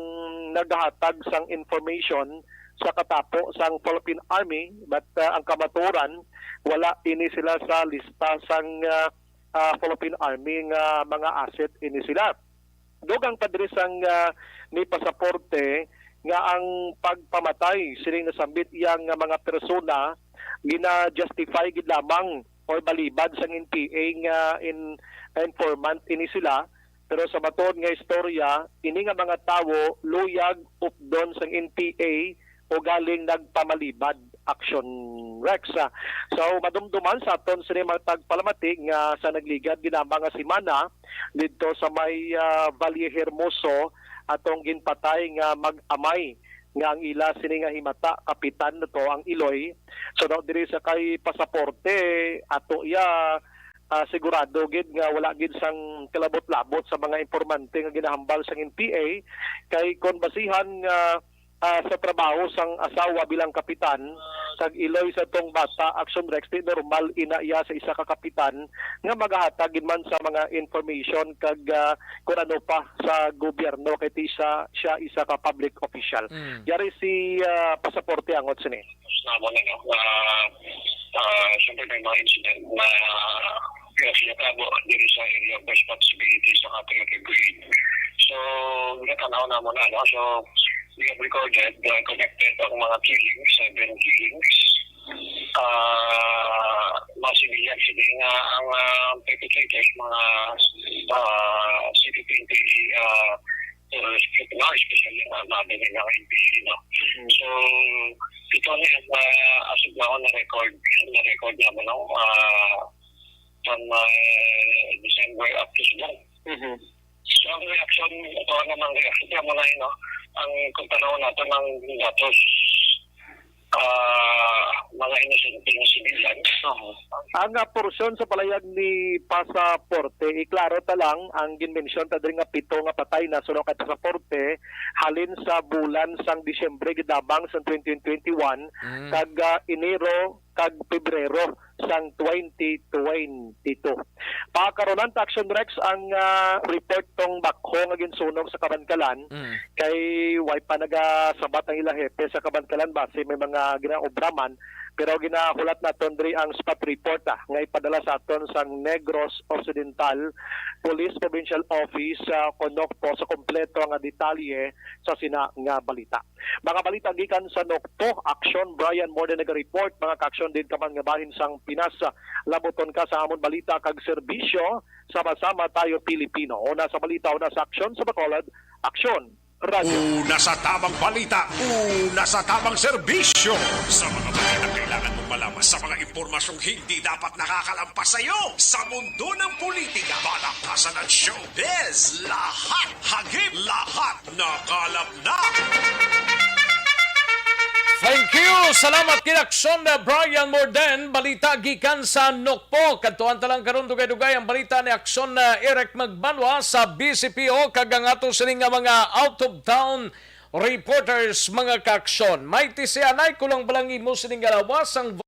naghatag sang information sa katapo sang Philippine Army, but, ah, ang kamatuoran, wala ini sila sa lista sang, ah, ah, Philippine Army nga mga asset ini sila. Dugang pa diri sang, ah, ni Pasaporte nga ang pagpamatay sining nasambit iya nga mga persona gina-justify gid lamang or balibad sang N P A nga in-, informant ini sila, pero sa matuod nga istorya, ini nga mga tawo luyag updon sang N P A o galing nagpamalibad. Action Rex. Ah, so, madumduman sa aton sini mga tagpalamati nga sa nagligad ginama nga semana didto sa may, ah, Valle Hermoso atong ginpatay nga mag-amay nga ang ila sini nga himata, kapitan na to ang iloy. So, daw diri sa kay Pasaporte, ato iya, ah, sigurado gid nga wala gid sang kalabot-labot sa mga impormante nga ginahambal sang N P A, kay kon basihan nga, ah, sa trabaho sang asawa bilang kapitan kag iloy sa tong bata, Action Rex, di normal ina iya sa isa ka kapitan nga magahatag gid man sa mga information kag, ah, kun ano pa sa gobyerno, kay ti siya, siya isa ka public official. Mm. Yari si, ah, Pasaporte angot sini. Tapos na mo na, no? Ah, ah, siyempre may mga incident na pinagsinatabo diri sa area of responsibility sa ating brigade. So, ginatanaw na mo na, no? So, we have recorded, uh, connected ang mga killings, seven killings. Ah, mga civilian sila nga ang, ah, perpetrators, mga, ah, C P twenty, ah, terrorist group na, especially ang armada nila ang N P A, no? Mm. So, ito na yung, ah, as of now, na-record, na-record naman, no? Ah, from, ah, December up to subong. Mhm. So, ang reaksyon, ito naman reaksyon, kaya mo na yun, no? Ang kung tanaw natin ang datos, ah, mga inosente nga sibilyan. Oo. Ang, ah, porsyon sa palayag ni Pasaporte, iklaro ta lang, ang ginmensyon ta diri nga pito nga patay na suno kay Pasaporte, halin sa bulan sang Disyembre gid lamang sang twenty twenty-one, Mm. kag, ah, Enero kag Pebrero sang twenty twenty-two. Pakaronan ta, Action Rex, ang, ah, report tong bakho nga ginsunog sa Kabankalan. Mm. Kay way pa nagasabat ang ilang hepe sa Kabankalan, basi may mga ginaobra man, pero ginahulat naton diri ang spot report, ah, nga ipadala sa aton sang Negros Occidental Police Provincial Office, ah, kon Nocpo, sa kompleto nga detalye sa sina nga balita. Mga balita gikan sa Nocpo, Action, Brian Morden naga-report. Mga ka-action, din ka man nga bahin sang Pinas, labuton ka sa amon balita kag serbisyo. Sama-sama tayo, Pilipino. Una sa balita, una sa aksyon sa Bacolod, Aksyon Radio. Una sa tamang balita, una sa tamang serbisyo. Sa mga balita kailangan mong malaman, sa mga impormasyong hindi dapat nakakalampas sa iyo, sa mundo ng politika, palakasan at showbiz, lahat hagip, lahat nakalap na. Thank you. Salamat kay Aksyon na Brian Morden. Balita gikan sa Nocpo. Kadtuan ta lang karon dugay-dugay ang balita ni Aksyon na Eric Magbanwa sa B C P O kag ang ato sini nga mga out of town reporters, mga ka-aksyon. May tisianay ko lang balang imo sini nga lawas ang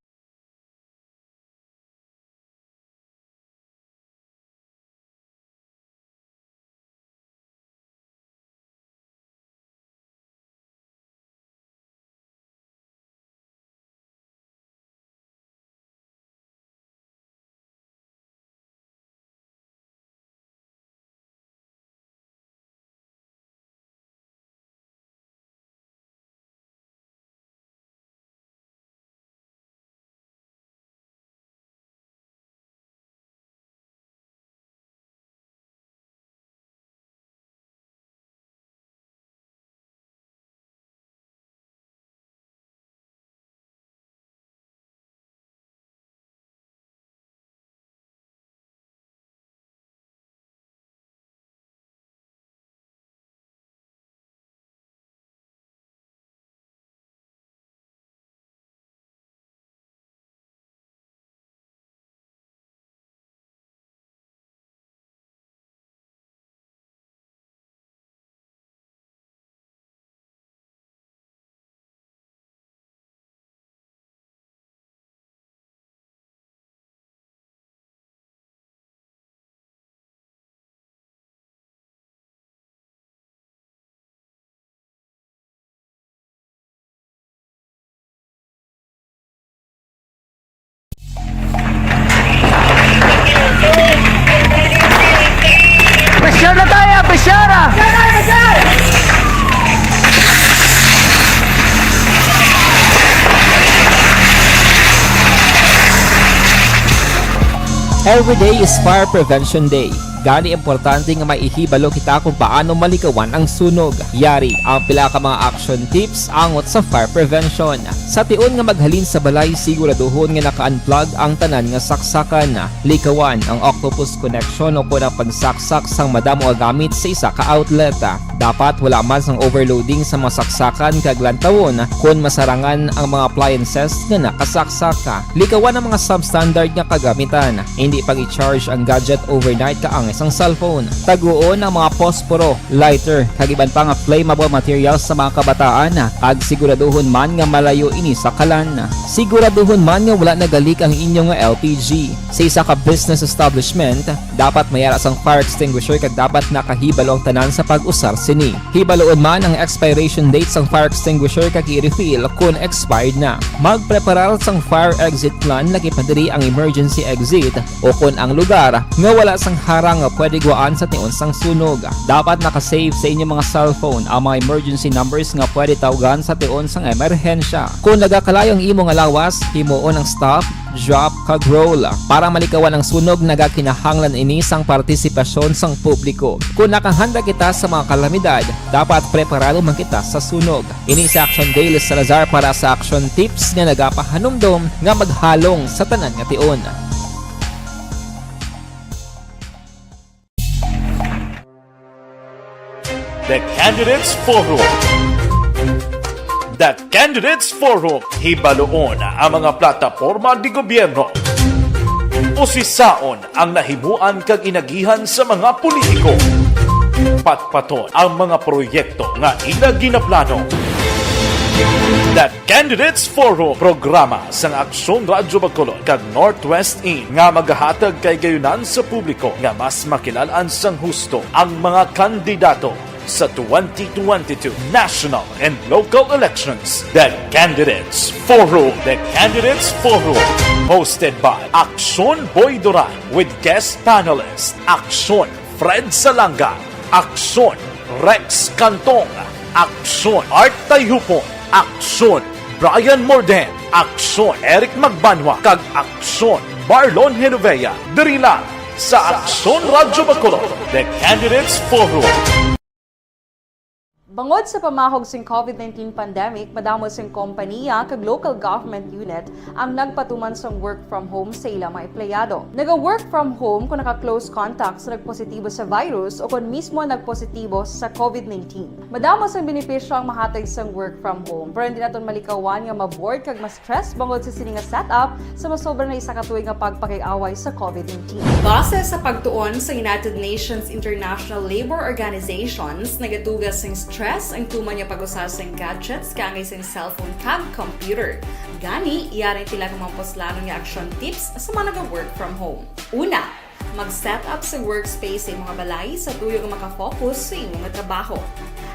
Every day is Fire Prevention Day. Gani, importante nga may ihibalo kita kung paano malikawan ang sunog. Yari ang pila ka mga action tips angot sa fire prevention. Sa tion nga maghalin sa balay, siguraduhon nga naka-unplug ang tanan nga saksakan. Likawan ang octopus connection o kon ang pagsaksak sang madamo nga gamit sa isa ka outlet. Dapat wala man sang overloading sa mga saksakan kag lantawon kon masarangan ang mga appliances nga nakasaksak. Likawan ang mga substandard nga kagamitan. Hindi pag-i-charge ang gadget overnight kaangay sang cellphone. Taguon ang mga posporo, lighter, kag iban pa nga flammable materials sa mga kabataan, kag siguraduhon man nga malayo ini sa kalan. Siguraduhon man nga wala nagalik ang inyo nga L P G. Sa isa ka business establishment, dapat may ara sang fire extinguisher kag dapat nakahibalo ang tanan sa pag-usar sini. Hibaluon man ang expiration date sang fire extinguisher kag i-refill kon expired na. Magpreparar sang fire exit plan, laki pa diri ang emergency exit o kon ang lugar nga wala sang harang nga pwede gwaan sa tion sang sunog. Dapat naka-save sa inyo mga cellphone ang mga emergency numbers nga pwede tawgan sa tion sang emerhensya. Kon nagakalayo ang imo nga lawas, himuon ang stop, drop, kag roll. Para malikawan ang sunog, nagakinahanglan ini sang partisipasyon sang publiko. Kon nakahanda kita sa mga kalamidad, dapat preparado man kita sa sunog. Ini si Action Dale Salazar para sa Action Tips nga nagapahanumdom nga maghalong sa tanan nga tion. The Candidates Forum. The Candidates Forum. Hibaluon ang mga plataporma di gobyerno. Usisaon ang nahimuan kag inagihan sa mga politiko. Patpaton ang mga proyekto nga ila ginaplano. The Candidates Forum, programa sang Aksyon Radyo Bacolod kag Northwest In nga magahatag kahigayonan sa publiko nga mas makilal-an sang husto ang mga kandidato sa twenty twenty-two national and local elections. The Candidates Forum. The Candidates Forum, hosted by Aksyon Boy Duran with guest panelist Aksyon Fred Salanga, Aksyon Rex Cantong, Aksyon Art Tayhupon, Aksyon Brian Morden, Aksyon Eric Magbanwa, kag Aksyon Marlon Genovea, diri lang sa Aksyon Radyo Bacolod, The Candidates Forum. Bangod sa pamahog sing covid nineteen pandemic, madamo sing kompanya kag local government unit ang nagpatuman sang work from home sa ila mga empleyado. Naga-work from home kon naka-close contact sa nagpositibo sa virus o kon mismo nagpositibo sa covid nineteen. Madamo sang benepisyo ang mahatag sang work from home, pero hindi naton malikawan nga ma-bored kag ma-stress bangod sa sini nga setup sa masobra na isa ka tuig nga pagpakig-away sa covid nineteen. Base sa pagtuon sa United Nations International Labor Organizations, nagatuga sing stress ang tuman nga pag-usa sing gadgets kaangay sing cellphone kag computer. Gani, yari ang pila ka mga puslanon nga action tips sa mga naga-work from home. Una, mag-set up sa workspace sa imo nga balay sa tuyo nga maka-focus sa imo nga trabaho.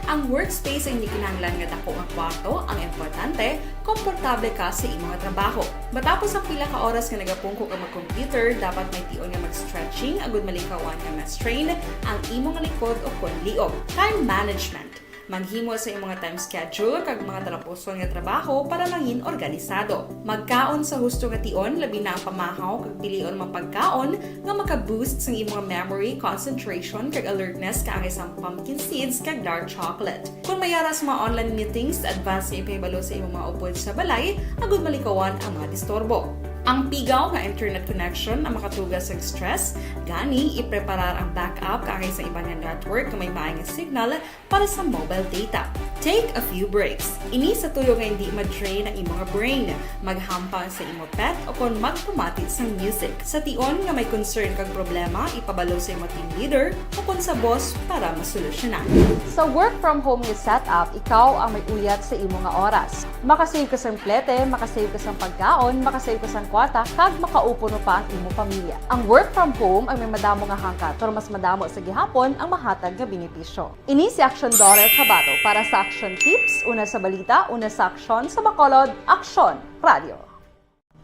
Ang workspace ay hindi kinahanglan nga dako nga kwarto, ang importante, komportable ka sa imo nga trabaho. Matapos ang pila ka oras nga nagapungko ka mag-computer, dapat may tion nga mag-stretching agud malikawan nga ma-strain ang imo nga likod o kon liog. Time management. Maghimo sa imo nga time schedule kag mga talapuson nga trabaho para mangin organisado. Magkaon sa husto nga tion, labi na ang pamahaw kag pilion mga pagkaon nga maka-boost sang imo nga memory, concentration, kag alertness kaangay sang pumpkin seeds kag dark chocolate. Kon may ara sa mga online meetings, advance nga ipahibalo sa imo mga upod sa balay agud malikawan ang mga disturbo. Ang pigaw nga internet connection ang makatuga sa stress, gani ipreparar ang backup kaangay sa iban nga network nga may maay nga signal para sa mobile data. Take a few breaks. Ini sa tuyo nga hindi ma-drain ang imo nga brain. Maghampang sa imo pet o kon magpamati sang music. Sa tion nga may concern kag problema, ipabalo sa imo team leader o kon sa boss para masolusyonan. Sa work from home nga setup, ikaw ang may uyat sa imo nga oras. Makasave ka sang plete, makasave ka sang pagkaon, makasave ka sang kwarta, kag makaupod pa ang imo pamilya. Ang work from home ang may madamo nga hangkat, pero mas madamo sa gihapon ang mahatag nga benepisyo. Ini si Aksyon Dorel Cabato para sa Aksyon Tips, una sa balita, una sa aksyon, sa Bacolod, Aksyon Radio.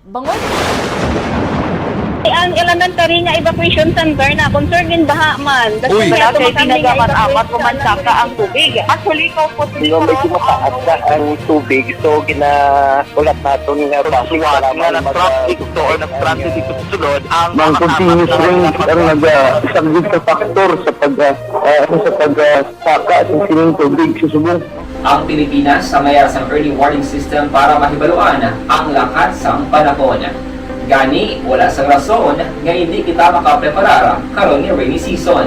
Bangod Ang elementary nga evacuation center na concern din baha man. Uy. Wala kay tinaga man amat mo man saka ang tubig. Actually, ko po Yung medyo mataas na ang tubig, so ginaulat naton nga basi Pagsuwat nga nag-traffic to or nag-transit dito sa sulod, ang Mang mga continuous tapat na rain ang nag-, ah, isang big factor sa pag, ah, ah, sa pag, ah, saka sa sining tubig sa subong. Ang Pilipinas ang mayara sang early warning system para mahibaluan ang lakat sang panahon. Gani, wala sang rason nga hindi kita makapreparar karon nga rainy season.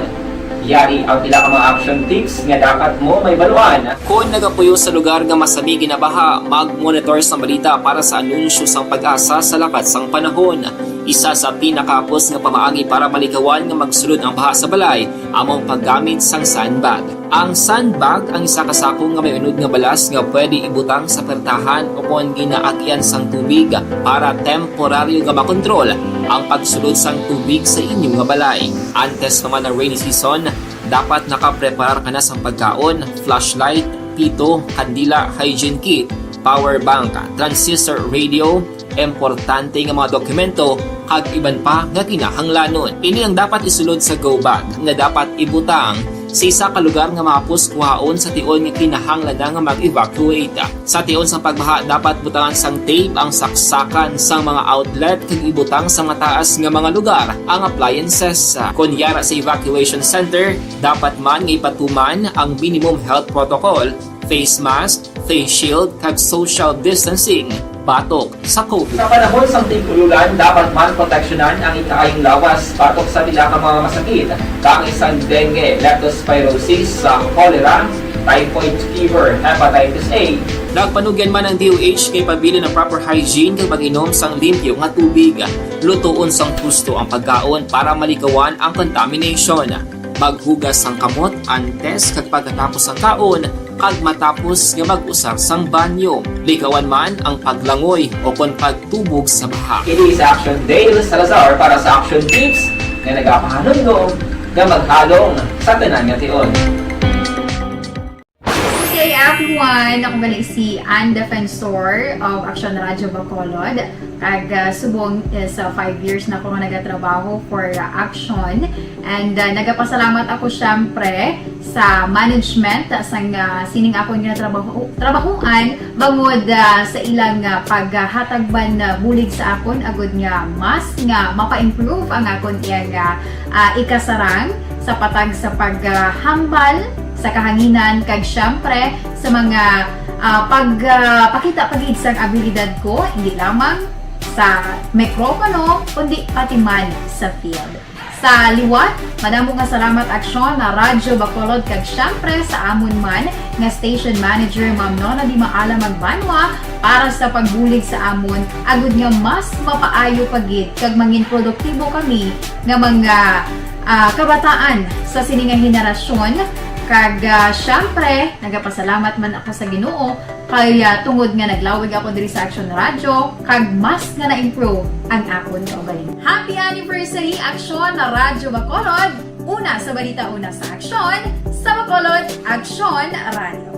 Yari ang pila ka mga action tips nga dapat mo mahibaluan. Kon nagapuyo sa lugar nga masami ginabaha, mag-monitor sang balita para sa anunsyo sang PAGASA sa lakat sang panahon. Isa sa pinakahapos nga pamaagi para malikawan nga magsulod ang baha sa balay amo ang paggamit sang sandbag. Ang sandbag ang isa ka sako nga may unod nga balas nga pwede ibutang sa pertahan o kon ginaagyan sang tubig para temporaryo nga makontrol ang pagsulod sang tubig sa inyo nga balay. Antes pa man ang rainy season, dapat nakapreparar ka na sang pagkaon, flashlight, pito, kandila, hygiene kit, power bank, transistor radio, importante nga mga dokumento, kag iban pa nga kinahanglanon. Ini ang dapat isulod sa go bag nga dapat ibutang sa isa ka lugar nga mahapos kuhaon sa tion nga kinahanglan na nga mag-evacuate. Sa tion sang pagbaha, dapat butangan sang tape ang saksakan sang mga outlet kag ibutang sa mataas nga mga lugar ang appliances. Kon yara sa evacuation center, dapat man nga ipatuman ang minimum health protocol, face mask, face shield, kag social distancing batok sa COVID. Sa panahon sang tig-ulan, dapat man proteksyonan ang ikaayong lawas batok sa pila ka mga masakit, kaangay sang dengue, leptospirosis, sa cholera, typhoid fever, hepatitis A. Nagpanugyan man ang D O H kay pabilin ang proper hygiene kag pag-inom sang limpyo nga tubig. Lutoon sang husto ang pagkaon para malikawan ang contamination. Maghugas sang kamot antes kag pagkatapos sang kaon, kag matapos nga mag-usar sang banyo. Likawan man ang paglangoy o kon pagtubog sa baha. Ini si Action Dale Salazar para sa Action Tips nga nagapahanumdom nga maghalong sa tanan nga tion. Good day, everyone. Ako gali si Ann Defensor of Action Radio Bacolod. Kag, ah, subong is, ah, five years na ako nga nagatrabaho for, ah, Action. And, ah, nagapasalamat ako, syempre, sa management, ah, sang, ah, sining akon nga trabaho, trabahoan, bangod, ah, sa ilang, ah, paghatag man, ah, bulig sa akon, agud nga mas nga mapa-improve ang akon iyang, ah, ah, ikasarang sa patag sa paghambal sa kahanginan, kag, syempre, sa mga, ah, pag, ah, pakita pa gid sang abilidad ko, hindi lamang sa mikropono, kundi pati man sa field. Sa liwat, madamo nga salamat, Aksyon, na Radyo Bacolod, kag, syempre, sa amon man nga station manager, Ma'am Nona Di Maala Magbanwa, para sa pagbulig sa amon, agud nga mas mapaayo pa gid kag mangin produktibo kami nga mga, ah, kabataan sa sini nga henerasyon. Kag, ah, syempre, nagapasalamat man ako sa Ginoo kay, ah, tungod nga naglawig ako diri sa Action Radio, kag mas nga na-improve ang akon kaugalingon. Happy anniversary, Aksyon na Radyo Bacolod! Una sa balita, una sa aksyon, sa Bacolod, Aksyon Radio.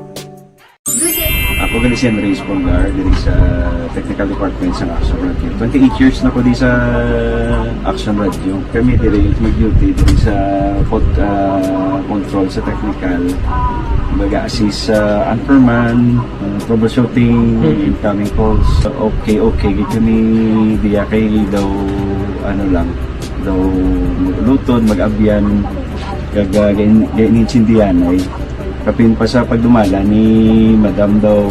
Good day. Ako gali si Henry Espolgar, diri sa technical department sa Action Radio. Twenty-eight years na ko di sa Action Radio. Kami diri mag-duty diri sa pod-, ah, control sa technical. Baga assist sa anchorman, ah, troubleshooting, Mm. incoming calls. Okay, okay. Gid kami diya kay daw, ano lang, daw luton, mag-abyan. Kag, ah, gain-, gain-, intindihan ay. Kapin pa sa pagdumala ni Madam daw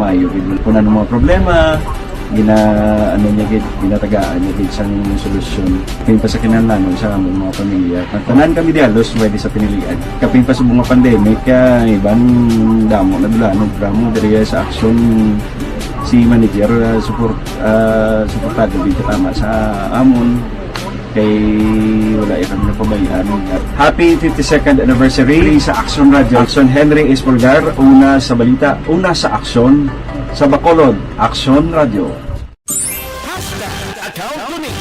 maayo gid. Kung ano mga problema, gina-, ano niya gid, ginatagaan niya gid sang solusyon. Kapin pa sa kinahanglanon sa among mga pamilya. Ang tanan kami di halos pwede sa pinilian. Kapin pa sa mga pandemic, ah, iban damo na dula, no, damo diri sa aksyon si manager, ah, support, ah, suportado gid katama sa amon. Kay wala ya kami napabayaan. Happy fifty-second anniversary sa Action Radio. Action Henry Espolgar, una sa balita, una sa aksyon, sa Bacolod, Action Radio. Hashtag account ko ni.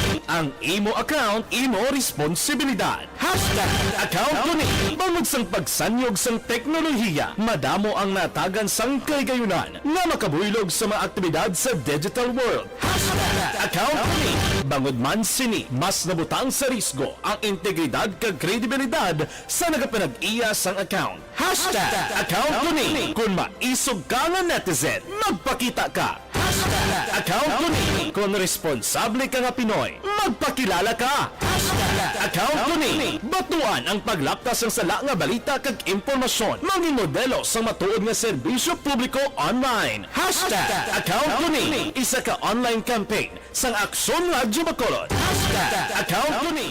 Ang imo account, imo responsibilidad. Hashtag account ko ni. Bangod sang pagsanyog sang teknolohiya, madamo ang natagan sang kahigayunan nga makabuylog sa mga aktibidad sa digital world. Hashtag account ko ni. Bangod man sini, mas nabutang sa risgo ang integridad kag kredibilidad sa nagapanag-iya sang account. Hashtag account ko ni. Kung maisog ka nga netizen, magpakita ka. Hashtag account ko ni. Kung responsable ka nga Pinoy, magpakilala ka. Hashtag account ko ni. Batuan ang paglapta sang sala nga balita kag impormasyon. Mangin modelo sang matuod nga serbisyo publiko online. Hashtag account ko ni. Isa ka online campaign sang Aksyon Radyo Bacolod. Hashtag account ko ni.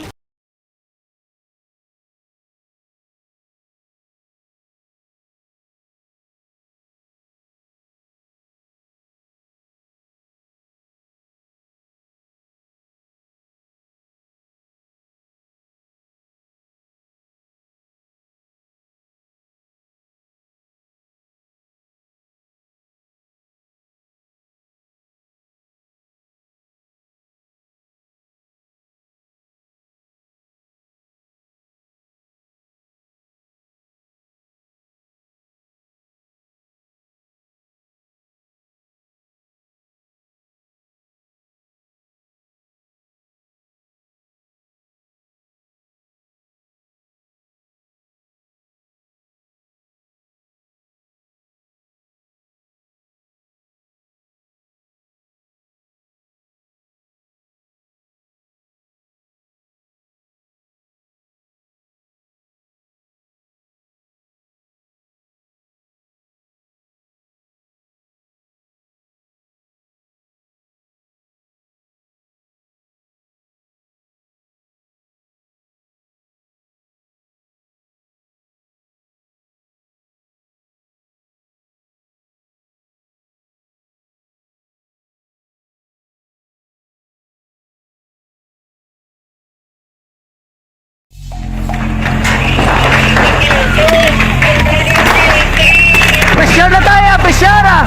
Pressure na tayo, pressure ah!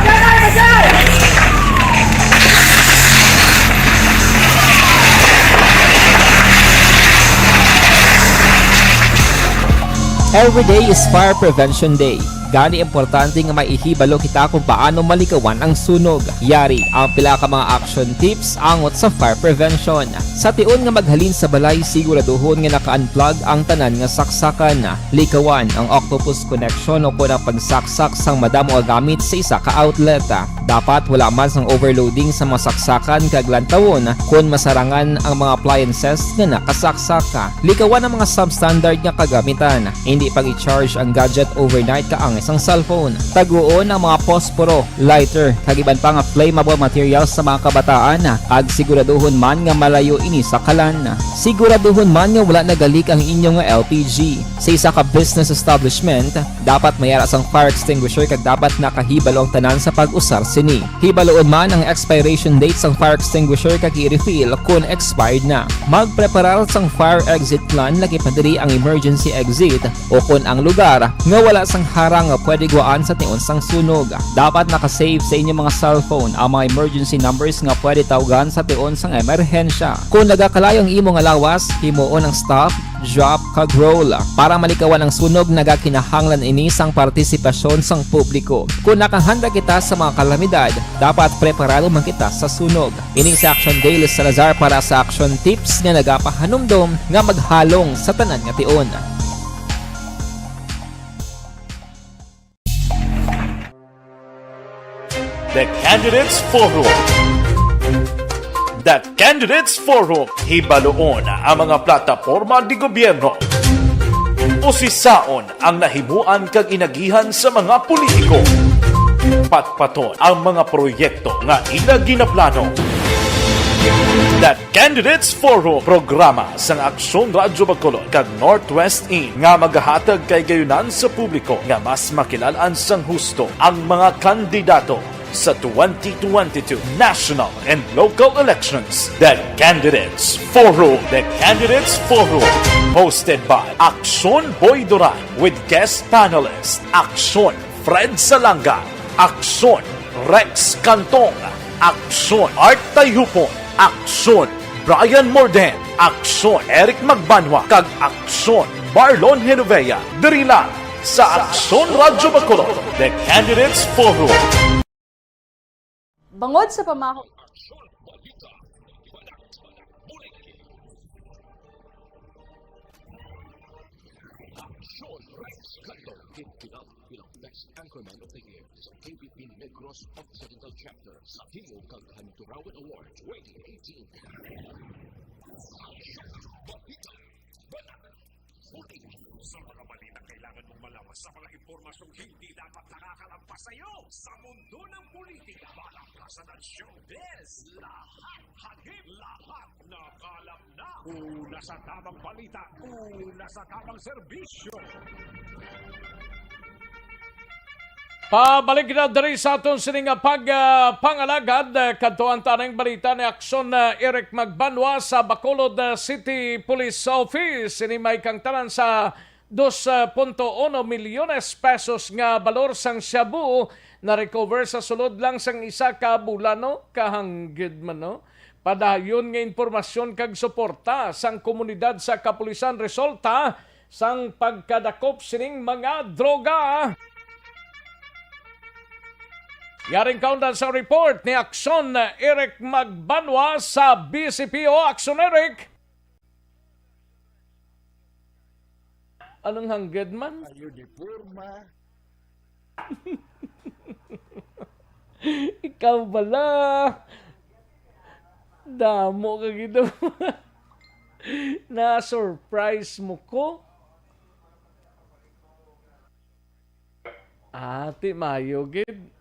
Every day is Fire Prevention Day. Gani, importante nga maihibalo kita kung paano malikawan ang sunog. Yari ang pila ka mga action tips angot sa fire prevention. Sa tion nga maghalin sa balay, siguraduhon nga naka-unplug ang tanan nga saksakan. Likawan ang octopus connection o kon ang pagsaksak sang madamo nga gamit sa isa ka outlet. Dapat wala man sang overloading sa mga saksakan kag lantawon kon masarangan ang mga appliances nga nakasaksak. Likawan ang mga substandard nga kagamitan. Hindi pag-i-charge ang gadget overnight kaangay sang cellphone. Taguon ang mga posporo, lighter, kag iban pa nga flammable materials sa mga kabataan, kag siguraduhon man nga malayo ini sa kalan. Siguraduhon man nga wala nagalik ang inyo nga L P G. Sa isa ka business establishment, dapat may ara sang fire extinguisher kag dapat nakahibalo ang tanan sa pag-usar sini. Hibaloon man ang expiration date sang fire extinguisher kag i-refill kon expired na. Magpreparar sang fire exit plan, lakip na diri ang emergency exit o kon ang lugar nga wala sang harang nga pwede guwaan sa tion sang sunog. Dapat naka-safe sa inyo mga cellphone ang mga emergency numbers nga pwede tawgan sa tion sang emerhensya. Kon nagakalayo ang imo nga lawas, himuon ang stop, drop, kag roll. Para malikawan ang sunog, nagakinahanglan ini sang partisipasyon sang publiko. Kon nakahanda kita sa mga kalamidad, dapat preparado man kita sa sunog. Ini si Action Dale Salazar para sa Action Tips nga nagapahanumdom nga maghalong sa tanan nga tion. The Candidates Forum. The Candidates Forum, hibaloon ang mga plataporma de gobyerno. Usisaon ang nahimuan kag inagihan sa mga politiko. Patpaton ang mga proyekto nga ila ginaplano. The Candidates Forum, programa sang Aksyon Radyo Bacolod kag Northwest In nga magahatag kahigayunan sa publiko nga mas makilal-an sang husto ang mga kandidato sa twenty twenty-two national and local elections. The Candidates Forum. The Candidates Forum, hosted by Aksyon Boy Duran with guest panelist Aksyon Fred Salanga, Aksyon Rex Cantong, Aksyon Art Tayhupon, Aksyon Brian Morden, Aksyon Eric Magbanwa, kag Aksyon Marlon Genovea, diri lang sa Aksyon Radyo Bacolod, The Candidates Forum. Bangod sa pamaho. Aksyon Rex Candor, ginkilat bilang Best Anchorman of the Year sa K B P Negros Occidental Chapter sa Timog kag Handurawan Award twenty eighteen. Aksyon Balita. Balita. Balita. Sa mga balita kailangan mong malaman, sa mga impormasyong hindi dapat nakakalagpas sa iyo, sa mundo ng politika, palakasan at showbiz, lahat hatid, lahat nakalam na. Una sa tamang balita, una sa tamang serbisyo. Pabalik na diri sa aton sini nga pag, ah, pangalagad, ah, kadto ang tanang balita ni Aksyon, ah, Eric Magbanwa sa Bacolod, ah, City Police Office. Sini may kangtanan sa dos punto uno milyones pesos nga balor sang shabu na-recover sa sulod lang sang isa ka bulan, no? Kahanggid man, no? Padayon nga impormasyon kag suporta sang komunidad sa kapulisan resulta sang pagkadakop sining mga droga. Yaring kaundan sa report ni Aksyon Eric Magbanwa sa B C P O. Aksyon, Eric! Anong hanggad man? Ayo di porma. Ikaw bala. Damo ka gid. Na-surprise mo ko. Ati, mayo gid.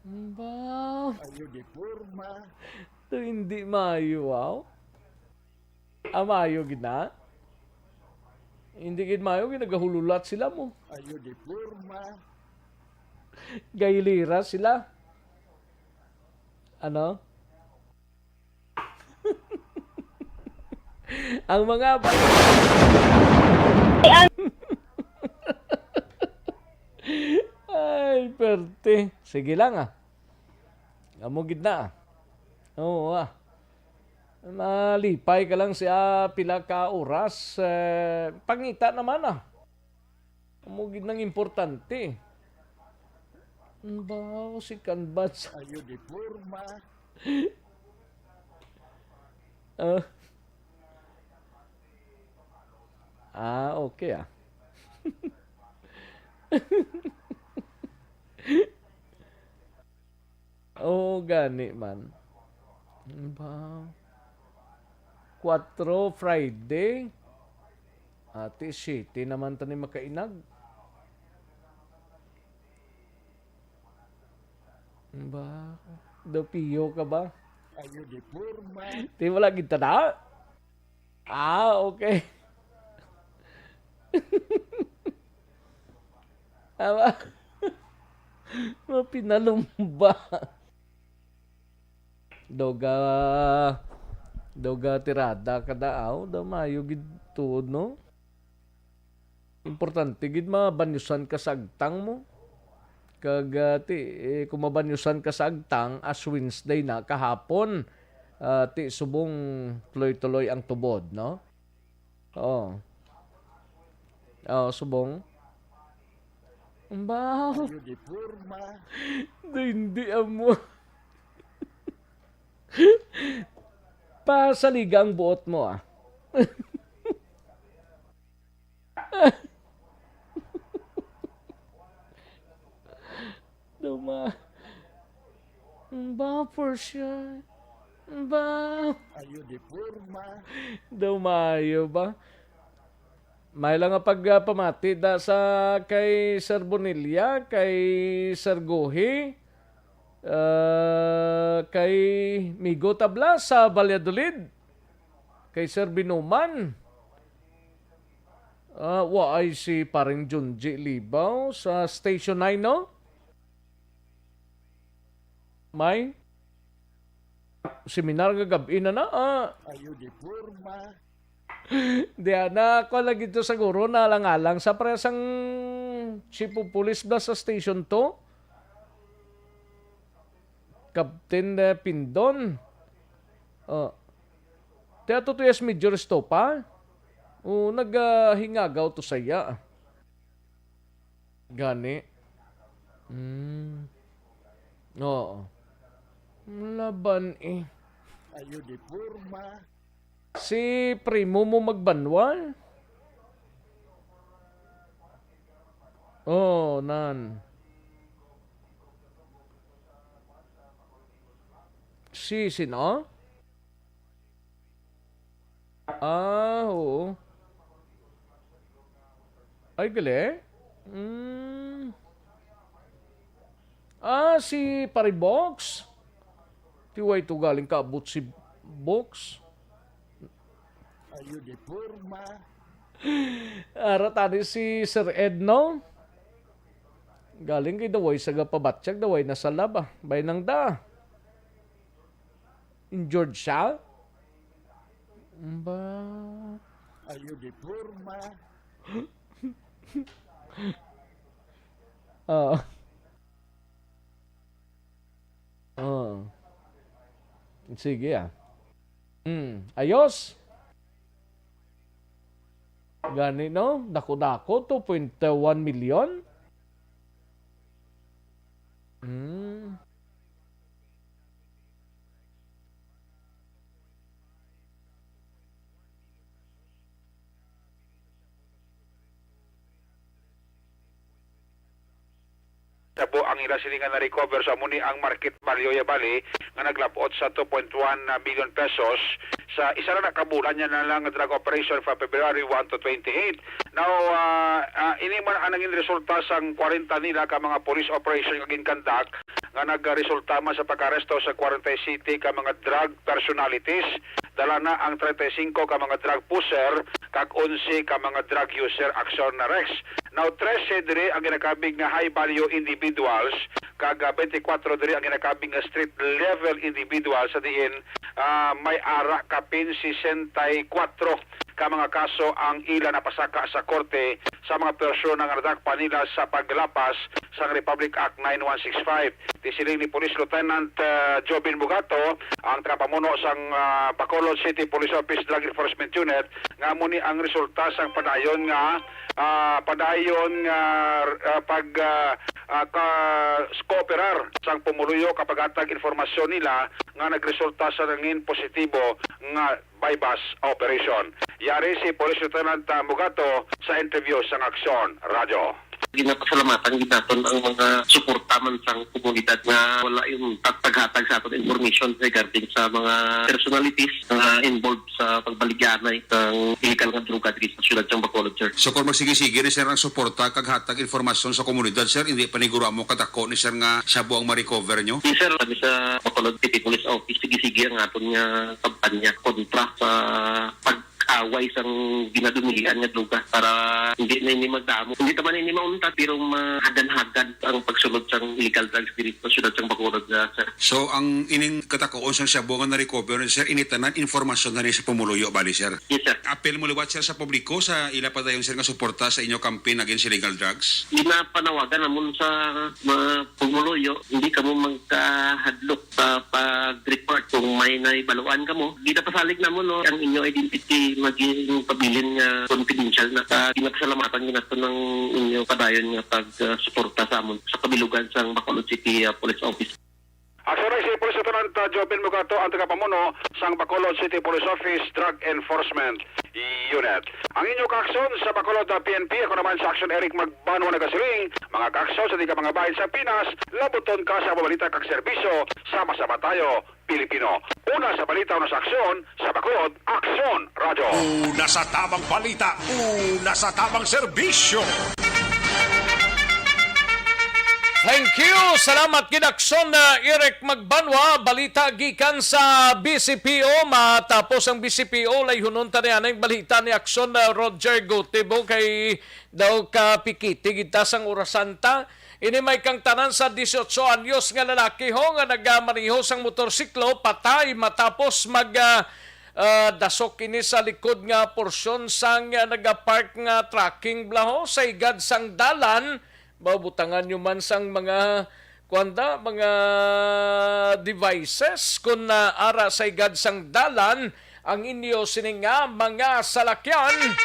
Ba? Ayo di porma. To hindi mayo, aw. Ah, mayo gid na. Hindi gid mayo gid, nagahululat sila mo. Ayo di porma. Gailira sila. Ano? Ang mga ba- Ay, perte. Sige lang, ah. Amo gid na, ah. Oo, ah. Malipay ka lang siya pila ka oras, eh, pangita naman, ah. Amo gid nang importante. Baw, si Kanbats. Ayo di porma. Ah. Ah, okay, ah. Oo, gani man. Ba? Kuwatro, Friday. Ati, siyete naman ta ni makainag. Ba? Daw piyo ka ba? Ayo di porma. Di wala gid ta na? Ah, okay. Awa. Mapinalumba. Doga, doga tirada ka daaw, daw maayo gid tuod, no? Importante gid mabanyusan ka sa agtang mo. Kag, ah, ti, eh, kung mabanyusan ka sa agtang, as Wednesday na kahapon, ah, ti subong tuloy-tuloy ang tubod, no? Oo. Oo, subong. Baw. Ayo di porma. Hindi amo. Pasaliga ang buot mo, ah. Duma. Ba, for sure. Ba. Ayo di porma. Dumayo ba? May lang nga pagpamati da sa kay Sir Bonilla, kay Sir Guhi, ah, kay Migo Tabla sa Valladolid, kay Sir Binuman. Ah, wa ay si Paring Junji Libaw sa Station nine, no? May seminar nga gab-i na na, ah. Ayo di porma. Di, ah, na, kuwan lagi to siguro, nalang-alang sa pareha sang Chief of Police ba sa Station two? Captain, eh, Pindon. Oh. Ti ato to, yes, Major Estopa? O, nagahingagaw to saya. Gani. Mm. Oo. Laban eh. Ayo di porma. Si primo mo magbanwa? Oh, nan. Si sino? Ah, oo. Ay, gali? Mm. Ah, si Pare Box? Ti way to galing kaabot si Box? Ayo di porma. Ara tani si Sir Ed, no? Galing kay daway sa gapabatyag, daway na sa laba. Bay nang da. Injured siya? Ba? Ayo di porma. Ah. Ah. Sige, ah. Hmm, ayos. Gani, no? Dako-dako, two point one million. Hmm. Shabu ang ila sini nga na-recover. So, amo ni ang market value ya bali nga naglab-ot sa two point one million pesos sa isa ra na ka bulan niya na lang nga drug operation from February one to twenty-eight. Now, ah, ah, ini man ang nangin resulta sang kwarenta nila ka mga police operation nga gin-conduct nga nagresulta man sa pag-aresto sa kwarenta y siyete ka mga drug personalities. Dala na ang treinta y cinco ka mga drug pusher kag onse ka mga drug user, Aksyon Rex. Now, trese diri ang ginakabig nga high value individuals, kag, ah, twenty-four diri ang ginakabig nga street level individuals, sa diin, ah, may ara kapin sesenta y kuwatro ka mga kaso ang ila napasaka sa korte sa mga persona nga nadakpan nila sa paglapas sang Republic Act nine one six five. Ti siling ni Police Lieutenant, ah, Jobin Bugato, ang tagapamuno sang, ah, Bacolod City Police Office Drug Enforcement Unit, nga amo ni ang resulta sang padayon nga, ah, padayon nga, ah, pag, ah, ah, ka-, kooperar sang pumuluyo ka paghatag informasyon nila nga nagresulta sa nangin positibo nga buy-bust operation. Yari si Police Lieutenant, ah, Mugato sa interview sang Aksyon Radyo. Ginapasalamatan gid naton ang mga suporta man sang komunidad nga wala yung paghatag sa aton information regarding sa mga personalities nga involved sa pagbaligyanay sang illegal nga droga diri sa siyudad sang Bacolod, sir. So, kung magsige-sige ni, sir, ang suporta kag hatag informasyon sa komunidad, sir, hindi paniguro amo kadako ni, sir, nga shabu ang ma-recover nyo? Yes, sir. Kami sa Bacolod City Police Office, sige-sige ang aton nga kampanya kontra sa pag-away sang ginadumilian nga droga para hindi na ini magdamo. Hindi ta man ini mauntat, pero mahagan-hagan ang pagsulod sang illegal drugs diri sa siyudad sang Bacolod, ah, sir. So, ang ining katakuon sang shabu nga na-recover, sir, ini tanan informasyon na ni sa pumuluyo, bali, sir? Yes, sir. Apil mo liwat, sir, sa publiko sa ila padayon, sir, nga suporta sa inyo campaign against illegal drugs? Ginapanawagan namon sa mga pumuluyo, hindi kamo magkahadlok sa pag-report kung may nahibaluan kamo. Ginapasalig namon, no, ang inyo identity maging pabilin nga confidential na. Sa ginapasalamatan gid nato ng inyo padayon nga pagsuporta sa amon sa kabilugan sang Bacolod City, ah, Police Office. Aksyon Rex, si Police Lieutenant, ah, Joven Mugato ang tagapamuno sang Bacolod City Police Office Drug Enforcement Unit. Ang inyo kaaksyon sa Bacolod, ah, P N P, ako naman sa Aksyon Eric Magbanwa nagasiling, mga kaaksyon sa di ka mga bahin sa Pinas, labuton ka sa balita kag serbisyo, sama-sama tayo, Pilipino. Una sa balita, una sa aksyon, sa Bacolod, Aksyon Radyo. Una sa tamang balita, una sa tamang serbisyo. Thank you. Salamat gid, Aksyon, ah, Eric Magbanwa. Balita gikan sa B C P O. Matapos ang B C P O, layhunon ta ni aning balita ni Aksyon, ah, Roger Gutibo, kay daw kapikiti gid ta sang orasan ta. Ini may kang tanan sa dieciocho anyos nga lalaki ho nga nagamaneho sang motorsiklo patay matapos mag, ah, ah, dasok ini sa likod nga porsyon sang, ah, nagapark nga trucking bala ho sa higad sang dalan. Mabutangan nyo man sang mga, kuwan da, mga devices kon, ah, ara sa higad sang dalan ang inyo sini nga mga salakyan.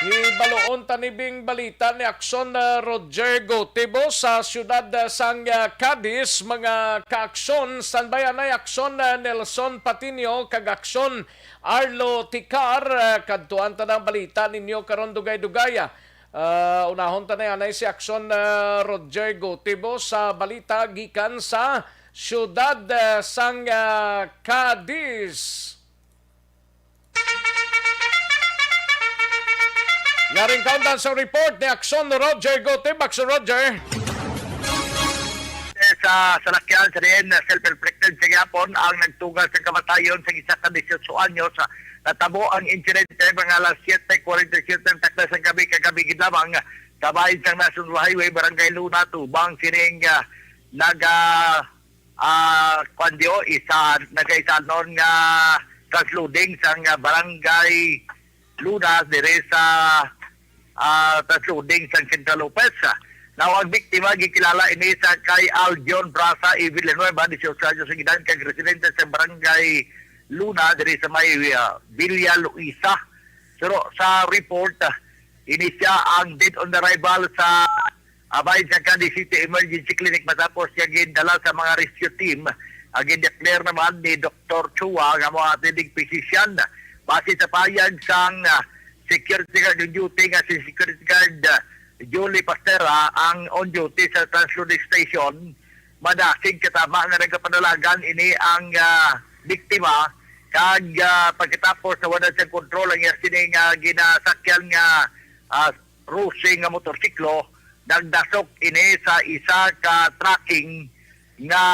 Hibaluon ta ni bing balita ni Akson, ah, Roger Gotibo sa siyudad, ah, sang, ah, Cadiz, mga kaakson. Standby anay Akson, ah, Nelson Patinio kag Akson Arlo Ticar. Ah, kadtuan ta na ang balita ninyo karon dugay-dugay, ah. Ah, unahon ta na anay si Akson, ah, Roger Gotibo sa balita gikan sa siyudad, ah, sang, ah, Cadiz. Yaring kaundan sa report ni Akson Roger Gotib. Akson Roger. Sa salakyan sa diin, self-inflicted sa gihapon ang nagtugas sa kamatayon sa isa ka dieciocho anyos. Natabo ang insidente mga alas siete forty-seven ng takna sa gabi kagabi gid lamang sa bahin sang National Highway, Barangay Luna, tubang sining, ah, naga, ah, kwan diyo, isa, nagaisanon nga transloading sang, ah, Barangay Luna dire sa, ah, transloading sang Central Lopez. Now, ang biktima gikilala ini sa kay Aljon Brasa y Villanueva, dieciocho anyos ang edad, kag residente sa Barangay Luna diri sa may, ah, Villa Luisa. Pero sa report, ah, ini siya ang dead on arrival sa, ah, bahin sa Cadiz City Emergency Clinic matapos siya gindala sa mga rescue team. Ang gindeclare naman ni Doktor Chua nga mga attending physician. Base sa payag sang, ah, security guard on duty nga si Security Guard, ah, Julie Pastera ang on duty sa transloading station. Madasig katama nga nagapanalagan ini ang, ah, biktima, kag, ah, pagkatapos nawad-an sa kontrol ang iya sini nga ginasakyan nga, ah, Rosing nga motorsiklo, nagdasok ini sa isa ka trucking nga,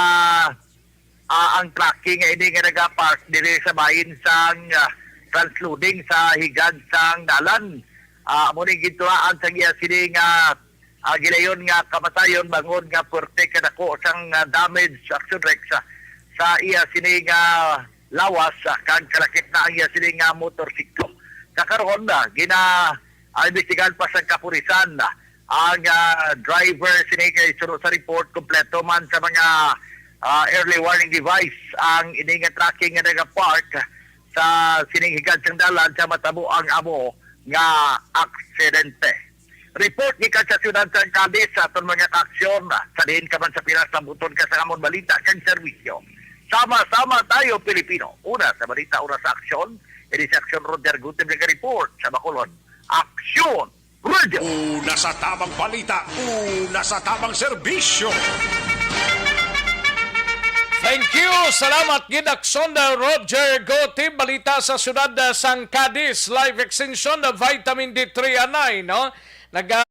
ah, ang trucking nga ini nga nagapark diri sa bahin sang, ah, transloading sa higad sang dalan. Ah, amo ni gintulaan sang iya sini nga, ah, gilayon nga kamatayon bangod nga puwerte kadako sang, ah, damage, Akson Rex, ah, sa iya sini nga lawas, ah, kag kalakip na ang iya sini nga motorsiklo. Sa karon, ah, gina, ah, imbestigahan pa sa kapulisan, ah, ang, ah, driver sini kay suno sa report kompleto man sa mga, ah, early warning device ang ini nga trucking nga nagapark sa sining higad sang dalan sa matabo ang amo nga aksidente. Report gikan sa siyudad sang Cadiz sa aton mga kaaksyon. Sa diin ka man sa Pinas, sambuton ka sa amon balita kag serbisyo. Sama-sama tayo, Pilipino. Una sa balita, una sa aksyon. Ini si Aksyon Roger Gutib nag-report sa Bacolod. Aksyon! Roger! Una sa tamang balita, una sa tamang serbisyo. Thank you. Salamat gid, Aksyon, uh, Roger Gotib. Balita sa siyudad, uh, sang Cadiz, life extension, uh, vitamin D three anay, no? Naga-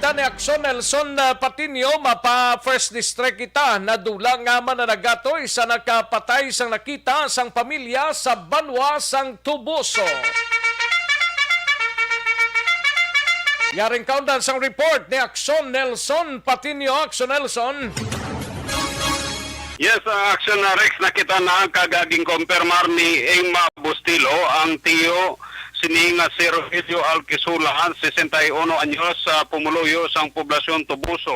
Ta ni Aksyon Nelson, uh, Patiño, mapa First District kita. Nadula nga mananagato, isa nakapatay sang nakita sang pamilya sa banwa sang Tubuso. Yaring kaundan sang report ni Aksyon Nelson Patiño. Aksyon Nelson. Yes, uh, Aksyon, uh, Rex, nakita na kag, uh, ginkumpirmar ni Emma Bustilo, ang tiyo sini nga si Rogelio Alquisula, sesenta y uno anyos, sa pumuluyo sang poblasyon Tubuso,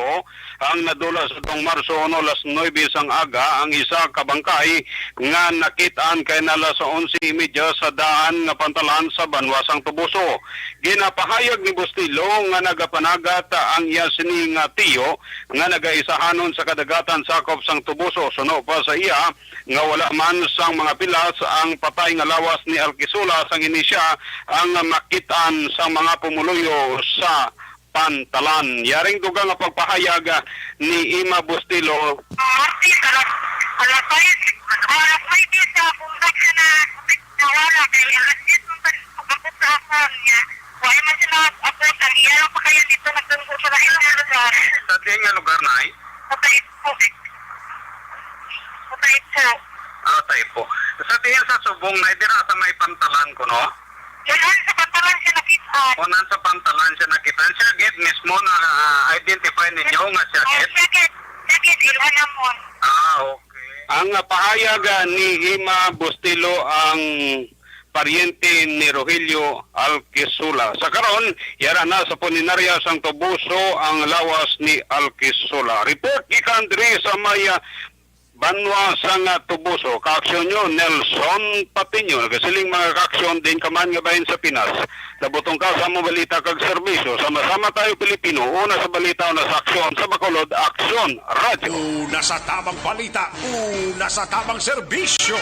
ang nadula sa dong Marso uno, alas nuebe sang aga, ang isa ka bangkay nga nakit-an kay na alas onse y media sa daan nga pantalan sa banwa sang Tubuso. Ginapahayag ni Bustilo nga nagapanagat ang iya sini nga tiyo nga nagaisahanon sa kadagatan sakop sang Tubuso. Suno pa sa iya nga wala man sang mga pilas ang patay nga lawas ni Alquisula sang ini siya ang makit-an sang mga pumuluyo sa pantalan. Yaring dugang nga pagpahayag, ah, ni Ima Bustilo. Martes, alas, alas sais, alas nuebe sa buntag siya na, nawala, kay alas diyes man pa rin pag-abot sa hapon niya. Wala man siya nakabot, ang iya lang pa kaya dito, nagtungkol sa lain nga lugar. Sa diin nga lugar na ay? Sa Taipo. Sa Taipo. Ah, Taipo. Sa diin sa subong na, dira sa may pantalan ko, no? Ilhan sa pantalan siya nakit-an. Kunan sa pantalan siya nakit-an. Siya gid mismo na, ah, identify ninyo nga siya Oh, gid? Siya gid. Siya gid, ilhan namon. Ah, okay. Ang, ah, pahayag, ah, ni Ima Bustilo ang paryente ni Rogelio Alquisula. Sa karon, yara na sa punerarya sang Tubuso ang lawas ni Alquisula. Report gikan diri sa may, ah, banwa sang, ah, Tubuso. Kaaksyon nyo, Nelson Patiño. Nagasiling, mga kaaksyon, din ka man nga bahin sa Pinas. Labuton ka sa among balita kag serbisyo. Sama-sama tayo, Pilipino. Una sa balita, una sa aksyon. Sa Bacolod, Aksyon Radio. Una sa tamang balita, una sa tamang serbisyo.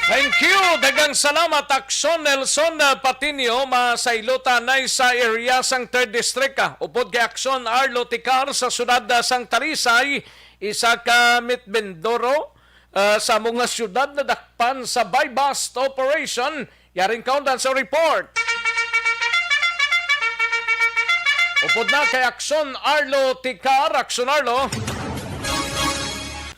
Thank you. Daghang salamat, Aksyon Nelson, uh, Patinio. Masaylotan na sa area sang Third District, ah. Upod kay Aksyon Arlo Ticar sa siyudad, uh, sang Talisay, isa ka meat vendor, uh, sa among nga siyudad nadakpan sa buy-bust operation. Yaring kaundan sa report. Upod na kay Aksyon Arlo Ticar. Aksyon Arlo.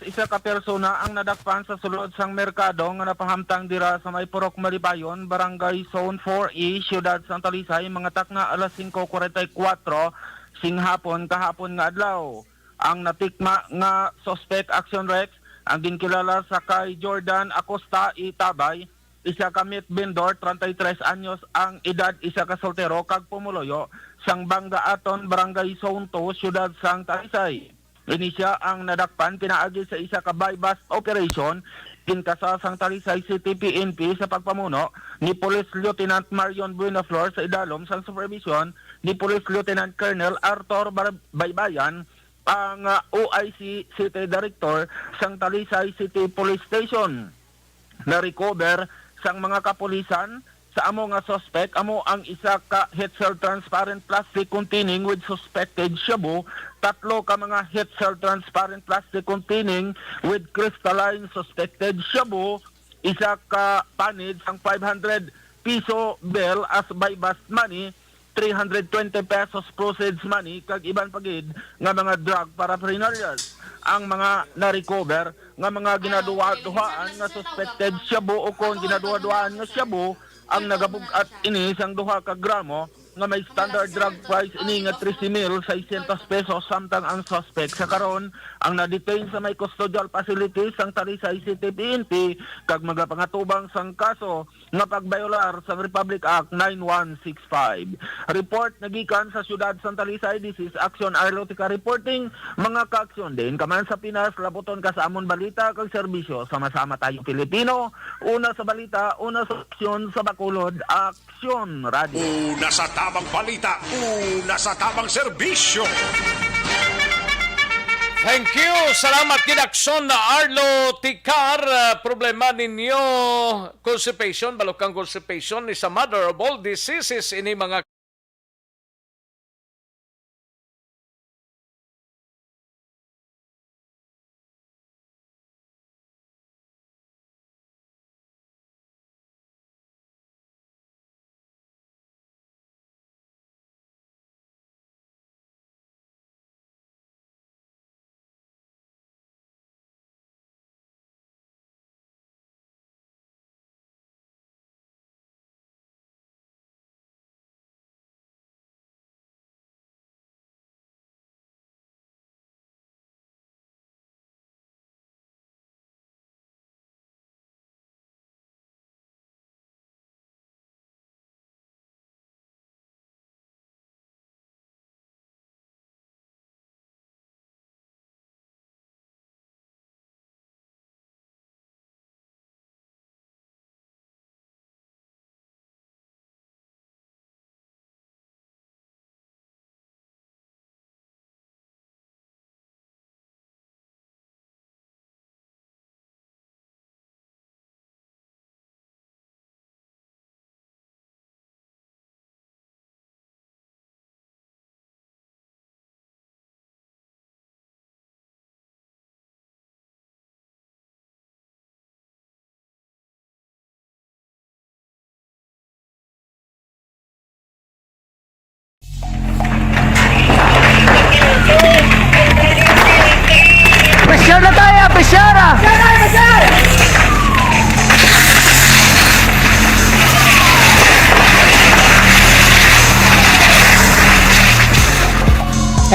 Isa ka persona ang nadakpan sa sulod sang merkado nga napahamtang dira sa may Purok Malibayon, Barangay Zone four A, Siyudad sang Talisay, mga takna alas singko kuwarenta y kuwatro sing hapon kahapon nga adlaw. Ang natikma nga suspect, Action Rex, ang ginkilala sa kay Jordan Acosta Itabay, isa ka meat vendor, treinta y tres anyos ang edad, isa ka soltero kag pumuluyo sang Bangga Aton, Barangay Zone two, Siyudad sang Talisay. Ini sia ang nadakpan pinaagi sa isa ka buy-bust operation ginkasa sang Talisay City P N P sa pagpamuno ni Police Lieutenant Marion Buenaflor sa idalom sang supervision ni Police Lieutenant Colonel Arthur Bar-, Baybayan, ang, ah, O I C City Director sang Talisay City Police Station. Na-recover sang mga kapulisan sa amo nga suspek amo ang isa ka heat-sealed transparent plastic containing with suspected shabu, tatlo ka mga heat-sealed transparent plastic containing with crystalline suspected shabu, isa ka panid sang five hundred piso bill as buy-bust money, three hundred twenty pesos proceeds money, kag iban pa gid nga mga drug paraphernalias. Ang mga na-recover nga mga ginaduha-duhaan nga suspected shabu o kon ginaduha-duhaan nga shabu ang nagabug-at ini sang duha ka gramo nga may standard drug price ini nga trese mil seiscientos pesos, samtang ang suspect sa karon ang na-detain sa may custodial facility sang Talisay City P N P kag magapangatubang sang kaso nga pagbayolar sang Republic Act nine one six five. Report nagikan sa siyudad sang Talisay, this is Action Arlotica reporting. Mga kaaksyon, diin ka man sa Pinas, labuton ka sa amon balita kag serbisyo. Sama-sama tayo, Pilipino. Una sa balita, una sa aksyon, sa Bacolod, Aksyon Radio. Una sa tamang balita, una sa tamang serbisyo. Thank you. Salamat gid, Aksyon Arlo Ticar. Ah, problema ninyo, constipation, balukang constipation is a mother of all diseases. Ini mga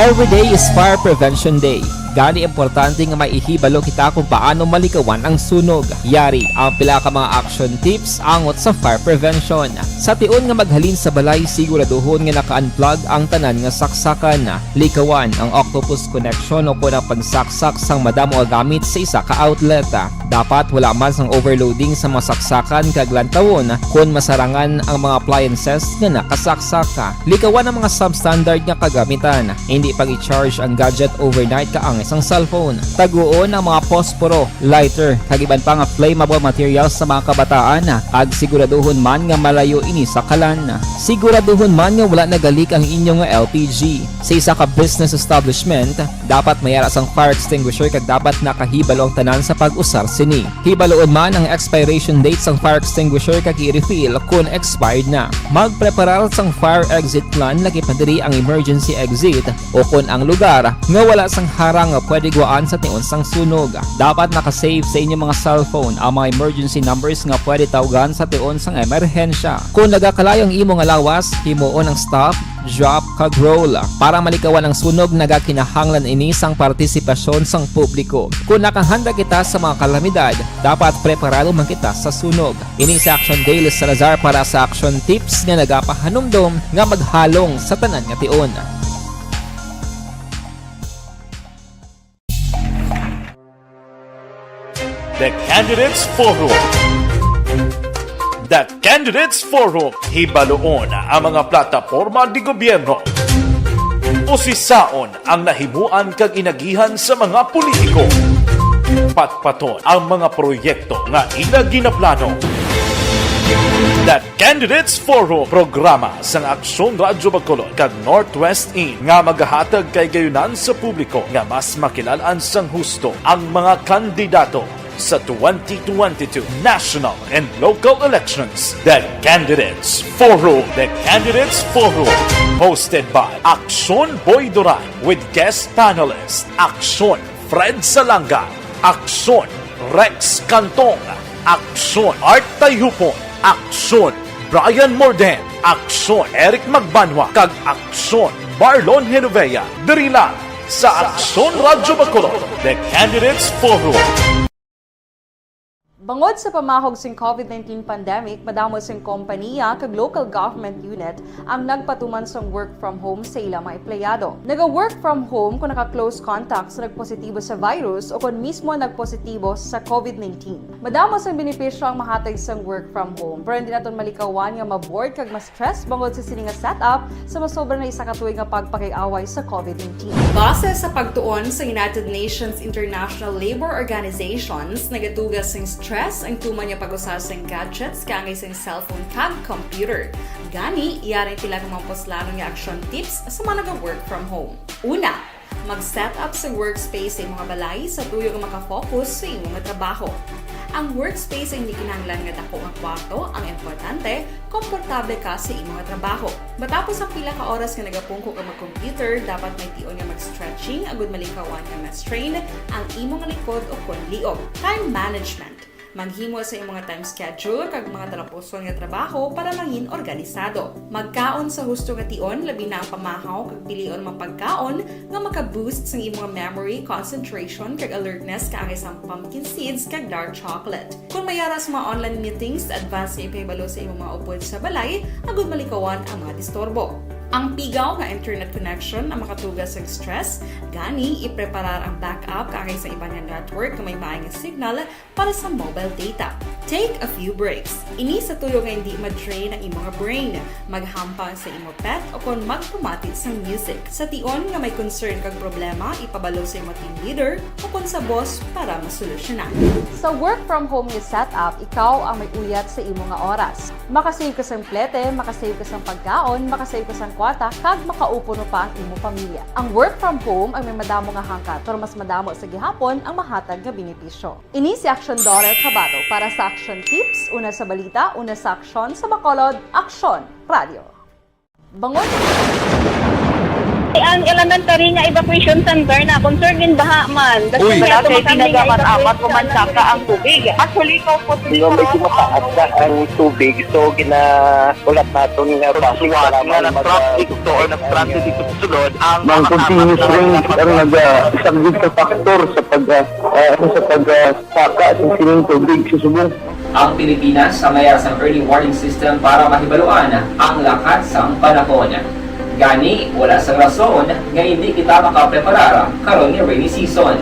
Every day is Fire Prevention Day. Gani, importante nga may ihibalo kita kung paano malikawan ang sunog. Yari ang pila ka mga action tips angot sa fire prevention. Sa tion nga maghalin sa balay, siguraduhon nga naka-unplug ang tanan nga saksakan. Likawan ang octopus connection o kon ang pagsaksak sang madamo nga gamit sa isa ka outlet. Dapat wala man sang overloading sa mga saksakan kag lantawon kon masarangan ang mga appliances nga nakasaksak. Likawan ang mga substandard nga kagamitan. Hindi pag-i-charge ang gadget overnight kaangay sang cellphone. Taguon ang mga posporo, lighter, kag iban pa nga flammable materials sa mga kabataan, kag siguraduhon man nga malayo ini sa kalan. Siguraduhon man nga wala nagalik ang inyo nga L P G. Sa isa ka business establishment, dapat may ara sang fire extinguisher kag dapat nakahibalo ang tanan sa pag-usar sini. Hibaloon man ang expiration date sang fire extinguisher kag i-refill kon expired na. Magpreparar sang fire exit plan, lakip na diri ang emergency exit, o kon ang lugar nga wala sang harang nga pwede guwaan sa tion sang sunog. Dapat naka-save sa inyong mga cellphone ang mga emergency numbers nga pwede tawgan sa tion sang emerhensya. Kon nagakalayo ang imo nga lawas, himuon ang stop, drop, kag roll. Para malikawan ang sunog, nagakinahanglan ini sang partisipasyon sang publiko. Kon nakahanda kita sa mga kalamidad, dapat preparado man kita sa sunog. Ini si Action Dale Salazar para sa Action Tips nga nagapahanumdom nga maghalong sa tanan nga tion. The Candidates Forum. The Candidates Forum. Hibaloon ang mga plataporma di gobyerno. Usisaon ang nahimuan kag inagihan sa mga politiko. Patpaton ang mga proyekto nga ila ginaplano. The Candidates Forum, programa sang Aksyon Radyo Bacolod kag Northwest In nga magahatag kay gayunan sa publiko nga mas makilal-an sang husto ang mga kandidato sa twenty twenty-two national and local elections. The Candidates Forum. The Candidates Forum, hosted by Aksyon Boy Duran with guest panelist Aksyon Fred Salanga, Aksyon Rex Cantong, Aksyon Art Tayhupon, Aksyon Brian Morden, Aksyon Eric Magbanwa, kag Aksyon Marlon Genovea. Diri lang sa Aksyon Radyo Bacolod, The Candidates Forum. Bangod sa pamahog sing COVID nineteen pandemic, madamo sing kompanya kag local government unit ang nagpatuman sang work from home sa ila mga empleyado. Naga-work from home kung naka-close contact sa nagpositibo sa virus o kon mismo nagpositibo sa COVID nineteen. Madamo sang benepisyo ang mahatag sang work from home, pero hindi naton malikawan nga ma-bored kag ma-stress bangod sa sini nga setup sa masobra na isa ka tuig nga pagpakig-away sa COVID nineteen. Base sa pagtuon sa United Nations International Labor Organizations, nagatuga sing stress ang tuman nga pag-usa sing gadgets kaangay sing cellphone kag computer. Gani, yari ang pila ka mga puslanon nga action tips sa mga naga-work from home. Una, mag-set up sa workspace sa imong balay sa tuyo nga makafocus sa imong trabaho. Ang workspace ay hindi kinahanglan nga dako nga kwarto, ang importante, komportable ka sa imong trabaho. Matapos ang pila ka oras nga nagapungko ka mag-computer, dapat may tion nga mag-stretching agud malikawan nga ma-strain ang imong likod o kon liog. Time management. Maghimo sa imong time schedule kag mga talapuson nga trabaho para mangin organisado. Magkaon sa husto nga tion, labi na ang pamahaw kag pilion mga pagkaon nga maka-boost sang imong memory, concentration, kag alertness kaangay sang pumpkin seeds kag dark chocolate. Kung may ara sa mga online meetings, advance nga ipahibalo sa imong mga upod sa balay agud malikawan ang mga disturbo. Ang pigaw nga internet connection ang makatuga sang stress, gani ipreparar ang backup kaangay sa iban nga network nga may maay nga signal para sa mobile data. Take a few breaks. Ini sa tuyo nga hindi ma-drain ang imong brain. Maghampang sa imo pet o kon magpamati sang music. Sa tion nga may concern kag problema, ipabalo sa imo team leader o kon sa boss para masolusyonan. Sa work from home nga setup, ikaw ang may uyat sa imo nga oras. Makasave ka sang plete, makasave ka sang pagkaon, makasave ka sang kwarta, kag makaupo pa ang imo pamilya. Ang work from home ang may madamo nga hangkat, pero mas madamo sa gihapon ang mahatag nga benepisyo. Ini si Aksyon Dorel Cabato para sa Aksyon Tips, una sa balita, una sa aksyon, sa Bacolod, Aksyon Radio. Bangod Ang elementary nga evacuation center na concern din baha man. Uy. Wala kay pinagamat-amat mo man saka ang tubig. Actually, ko po. Di ba, medyo mataas na ang tubig, so ginahulat naton nga basi nga nag-traffic to or nag-transit dito sa sulod ang mga continuous rain ang nag-, ah, isang big factor sa pag, ah, ah, sa pag, ah, saka sa sining tubig sa subong. Ang Pilipinas ang mayara sang early warning system para mahibaluan ang lakat sang panahon. Gani, wala sang rason nga hindi kita makapreparar karon nga rainy season.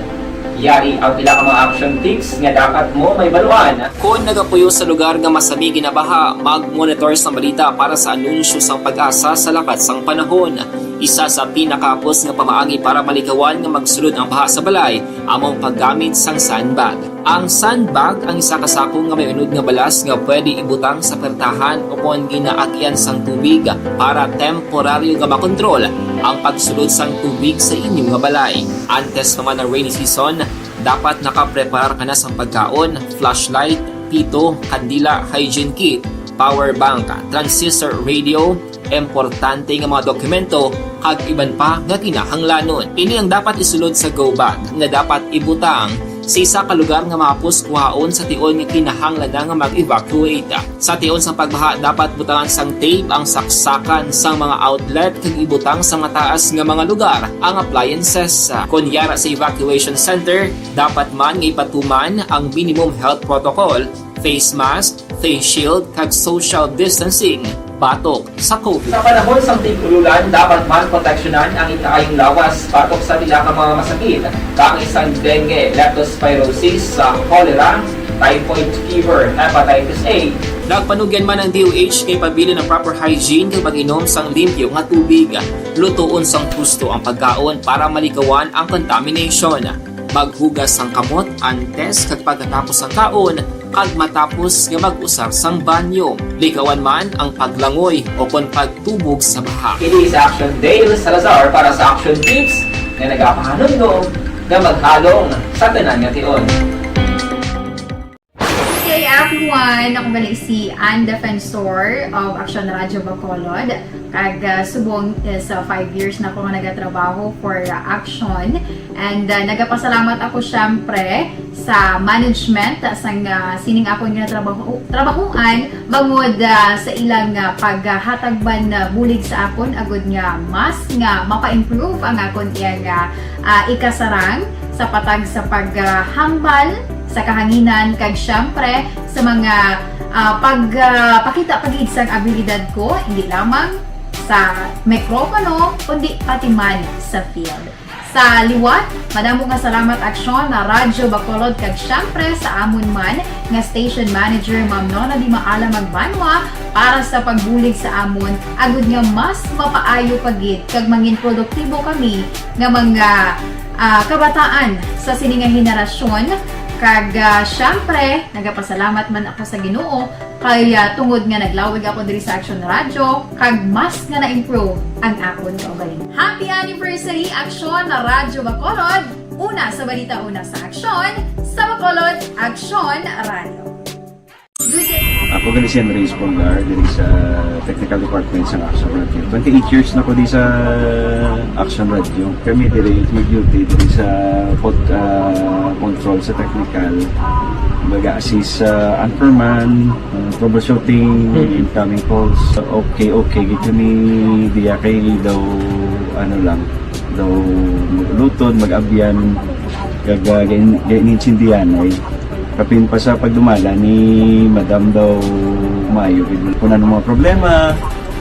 Yari ang pila ka mga action tips nga dapat mo mahibaluan. Kon nagapuyo sa lugar nga masami ginabaha, mag-monitor sang balita para sa anunsyo sang PAGASA sa lakat sang panahon. Isa sa pinakahapos nga pamaagi para malikawan nga magsulod ang baha sa balay amo ang paggamit sang sandbag. Ang sandbag ang isa ka sako nga may unod nga balas nga pwede ibutang sa pertahan o kon ginaagian sang tubig para temporaryo nga makontrol ang pagsulod sang tubig sa inyo nga balay. Antes pa man ang rainy season, dapat nakapreparar ka na sang pagkaon, flashlight, pito, kandila, hygiene kit, power bank, transistor radio, importante nga mga dokumento, kag iban pa nga kinahanglanon. Ini ang dapat isulod sa go bag nga dapat ibutang sa isa ka lugar nga mahapos kuhaon sa tion nga kinahanglan na nga mag-evacuate. Sa tion sang pagbaha, dapat butangan sang tape ang saksakan sang mga outlet kag ibutang sa mataas nga mga lugar ang appliances. Kon yara sa evacuation center, dapat man nga ipatuman ang minimum health protocol, face mask, face shield, kag social distancing batok sa COVID. Sa panahon sang tig-ululan, dapat man proteksyonan ang ikaayong lawas batok sa pila ka mga masakit, kaangay sang dengue, leptospirosis, sa cholera, typhoid fever, hepatitis A. Nagpanugyan man ang D O H kay pabilin ang proper hygiene kag pag-inom sang limpyo nga tubig, lutoon sang husto ang pagkaon para malikawan ang contamination. Maghugas sang kamot antes kag pagkatapos sang kaon, kag matapos nga mag-usar sang banyo. Likawan man ang paglangoy o kon pagtubog sa baha. Ini si Action Dale Salazar para sa Action Tips nga nagapahanumdom nga maghalong sa tanan nga tion. Good day, everyone. Ako gali si Ann Defensor of Action Radio Bacolod. Kag, ah, subong is, ah, five years na ako nga nagatrabaho for, ah, Action. And, ah, nagapasalamat ako, syempre, sa management, ah, sang, ah, sining akon nga trabaho, trabahuan, bangod, ah, sa ilang, ah, paghatag man, ah, bulig sa akon, agud nga mas nga mapa-improve ang akon iyang, ah, ah, ikasarang sa patag sa paghambal sa kahanginan, kag, syempre, sa mga, ah, pag, ah, pakita pa gid sang abilidad ko, hindi lamang sa mikropono, kundi pati man sa field. Sa liwat, madamo nga salamat, Aksyon, na Radyo Bacolod, kag, syempre, sa amon man nga station manager, Ma'am Nona Di Maala Magbanwa, para sa pagbulig sa amon, agud nga mas mapaayo pa gid kag mangin produktibo kami nga mga, ah, kabataan sa sini nga henerasyon. Kag, ah, syempre, nagapasalamat man ako sa Ginoo kay, ah, tungod nga naglawig ako diri sa Action Radio, kag mas nga na-improve ang akon kaugalingon. Happy anniversary, Action na Radyo Bacolod! Una sa balita, una sa aksyon, sa Bacolod, Action Radio. Good day. Ako gali si Henry Espolgar, diri sa technical department sa Action Radio. Twenty-eight years na ko di sa Action Radio. Kami diri mag-duty diri sa pod-, ah, control sa technical. Mag-assist sa anchorman, ah, troubleshooting, Mm. incoming calls. Okay, okay. Gid kami diya kay daw, ano lang, daw luton, mag-abyan, kag, ah, gain-, gain-, gaintindihan ay. Kapin pa sa pagdumala ni Madam daw maayo gid. Kung ano mga problema,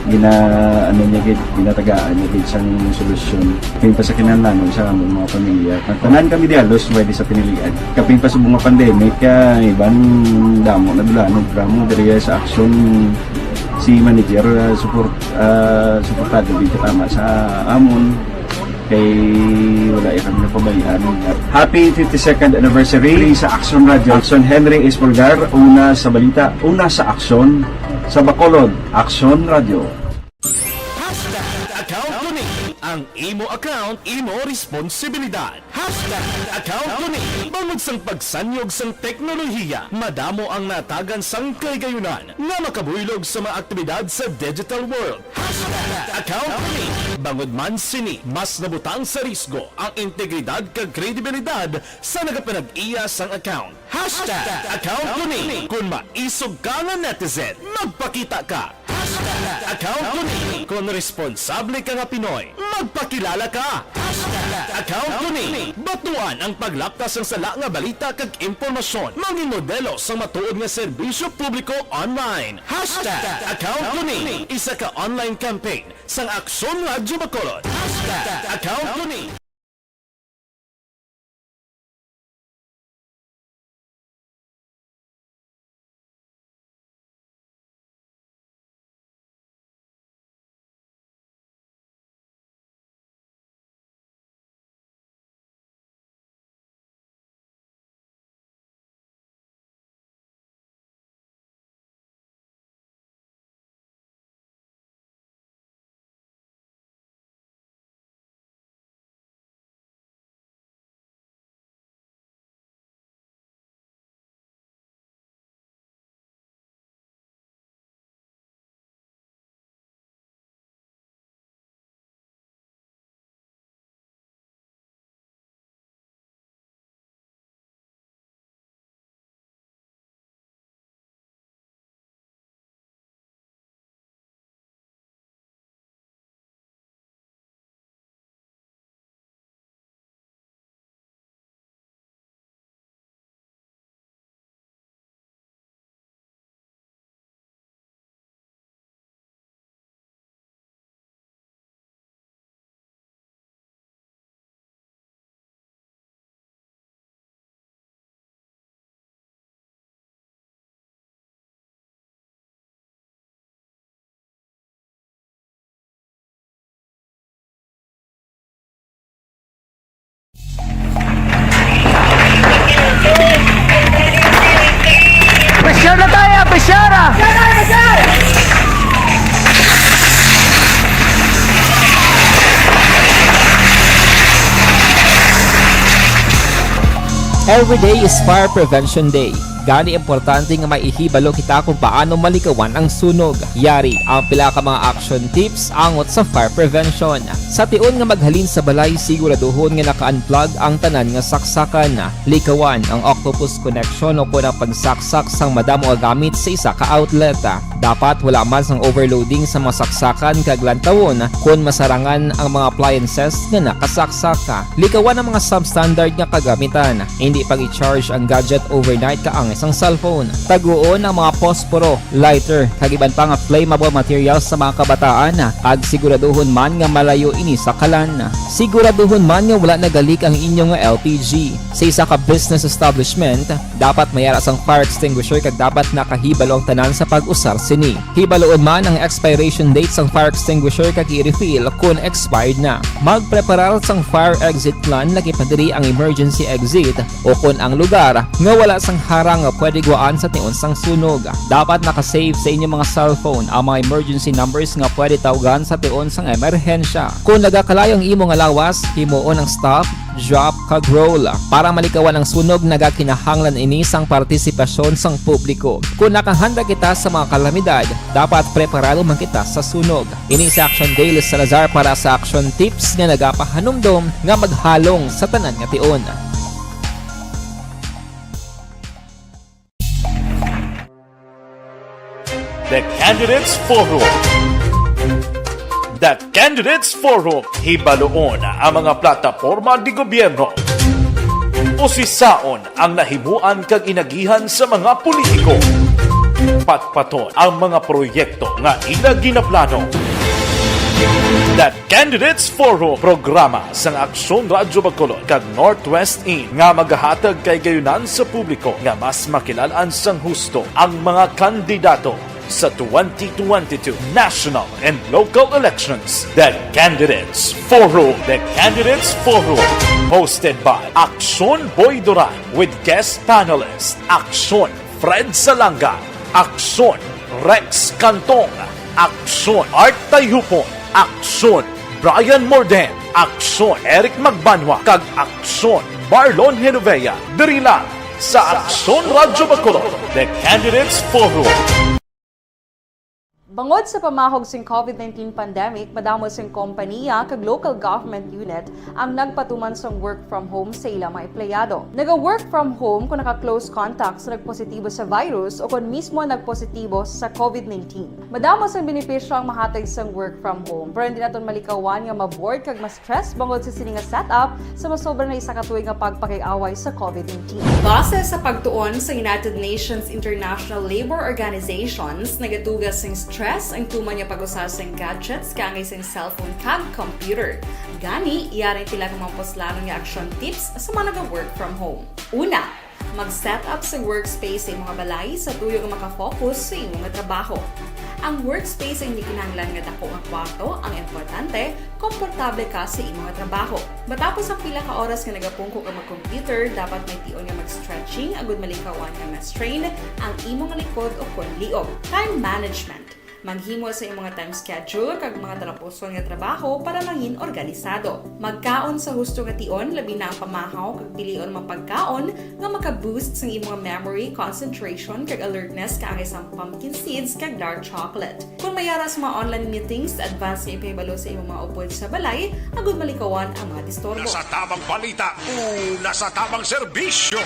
gina-, ano niya gid, ginatagaan niya gid sang solusyon. Kapin pa sa kinahanglanon sa among mga pamilya. Tanan kami di halos pwede sa pinilian. Kapin pa sa mga pandemic, ah, iban damo na dula, no, drama diri sa aksyon si manager, ah, support, ah, suportado gid katama sa amon. Kay wala ya kami napabayaan. Happy fifty-second anniversary sa Action Radio. Action Henry Espolgar, una sa balita, una sa aksyon, sa Bacolod, Action Radio. Hashtag account ko ni. Ang imo account, imo responsibilidad. Hashtag account ko ni. Bangod sang pagsanyog sang teknolohiya, madamo ang natagan sang kahigayunan nga makabuylog sa mga aktibidad sa digital world. Hashtag account ko ni. Bangod man sini, mas nabutang sa risgo ang integridad kag kredibilidad sa nagapanag-iya sang account. Hashtag account ko ni. Kung maisog ka nga netizen, magpakita ka. Hashtag account ko ni. Kung responsable ka nga Pinoy, magpakilala ka. Hashtag account ko ni. Batuan ang paglapkas sang sala nga balita kag impormasyon. Mangin modelo sang matuod nga serbisyo publiko online. Hashtag account ko ni. Isa ka online campaign sang Aksyon Radyo Bacolod. Hashtag account ko ni. Pressure na tayo, pressure ah! Every day is Fire Prevention Day. Gani, importante nga maihibalo kita kung paano malikawan ang sunog. Yari ang pila ka mga action tips angot sa fire prevention. Sa tion nga maghalin sa balay, siguraduhon nga naka-unplug ang tanan nga saksakan. Likawan ang octopus connection o kon ang pagsaksak sang madamo nga gamit sa isa ka outlet. Dapat wala man sang overloading sa mga saksakan kag lantawon kon masarangan ang mga appliances nga nakasaksak. Likawan ang mga substandard nga kagamitan. Hindi pag-i-charge ang gadget overnight kaangay sang cellphone. Taguon ang mga posporo, lighter, kag iban pa nga flammable materials sa mga kabataan, kag siguraduhon man nga malayo ini sa kalan. Siguraduhon man nga wala nagalik ang inyo nga L P G. Sa isa ka business establishment, dapat may ara sang fire extinguisher kag dapat nakahibalo ang tanan sa pag-usar sini. Hibaloon man ang expiration date sang fire extinguisher kag i-refill kon expired na. Magpreparar sang fire exit plan, lakip na diri ang emergency exit o kon ang lugar nga wala sang harang nga pwede guwaan sa tion sang sunog. Dapat naka-save sa inyo mga cellphone ang mga emergency numbers nga pwede tawgan sa tion sang emerhensya. Kon nagakalayo ang imo nga lawas, himuon ang stop, drop, kag roll. Para malikawan ang sunog, nagakinahanglan ini sang partisipasyon sang publiko. Kon nakahanda kita sa mga kalamidad, dapat preparado man kita sa sunog. Ini si Action Dale Salazar para sa Action Tips nga nagapahanumdom nga maghalong sa tanan nga tion. The Candidates Forum. The Candidates Forum. Hibaloon ang mga plataporma de gobyerno. Usisaon ang nahimuan kag inagihan sa mga politiko. Patpaton ang mga proyekto nga ila ginaplano. The Candidates Forum, programa sang Aksyon Radyo Bacolod kag Northwest In nga magahatag kahigayunan sa publiko nga mas makilal-an sang husto ang mga kandidato sa twenty twenty-two national and local elections. The Candidates Forum. The Candidates Forum, hosted by Aksyon Boy Duran with guest panelist Aksyon Fred Salanga, Aksyon Rex Cantong, Aksyon Art Tayupon, Aksyon Brian Morden, Aksyon Eric Magbanwa, kag Aksyon Marlon Genovea, diri lang sa Aksyon Radyo Bacolod, The Candidates Forum. Bangod sa pamahog sing COVID nineteen pandemic, madamo sing kompaniya kag local government unit ang nagpatuman sang work from home sa ila mga empleyado. Naga-work from home kung naka-close contact sa nagpositibo sa virus o kon mismo nagpositibo sa COVID nineteen. Madamo sang benepisyo ang mahatag sang work from home, pero hindi naton malikawan nga ma-bored kag ma-stress bangod sa sini nga setup sa masobra na isa ka tuig nga pagpakig-away sa COVID nineteen. Base sa pagtuon sa United Nations International Labour Organizations, nagatuga sing stress ang tuman nga pag-usa sing gadgets kaangay sing cellphone kag computer. Gani, yari sila kung mga puslanon nga action tips sa mga naga-work from home. Una, mag-set up sa workspace sa imong balay sa tuyo nga makafocus sa imong nga trabaho. Ang workspace ay hindi kinahanglan nga dako nga kwarto, ang importante, komportable ka sa imong nga trabaho. Matapos ang pila ka oras nga nagapungko ka mag-computer, dapat may tion nga mag-stretching agud malikawan nga ma-strain ang imong likod o kon liog. Time management. Maghimo sa imong nga time schedule kag mga talapuson nga trabaho para mangin organisado. Magkaon sa husto nga tion, labi na ang pamahaw kag pilion mga pagkaon nga maka-boost sang imong memory, concentration, kag alertness kaangay sang pumpkin seeds kag dark chocolate. Kung may ara sa mga online meetings, advance nga ipahibalo sa imong mga upod sa balay agud malikawan ang mga disturbo. Una sa tamang balita, una sa tamang serbisyo.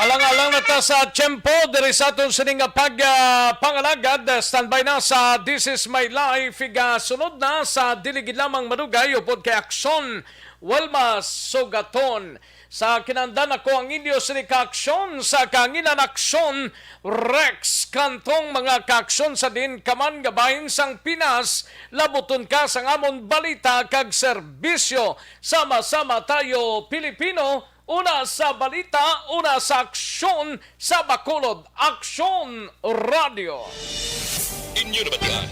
Alang-alang na ta sa tiyempo diri sa aton sini nga pag, ah, pangalagad. Standby na sa This Is My Life. Igasunod na sa dili gid lamang madugay upod kay Aksyon Wilma Sugaton. Sa kinandan ako ang inyo sini ka Aksyon sa kahanginan, Aksyon Rex Cantong. Mga kaaksyon, sa diin ka man nga bahin sang Pinas, labuton ka sang amon balita kag serbisyo. Sama-sama tayo, Pilipino. Una sa balita, una sa aksyon sa Bacolod, Aksyon Radio. Inyo nabatian.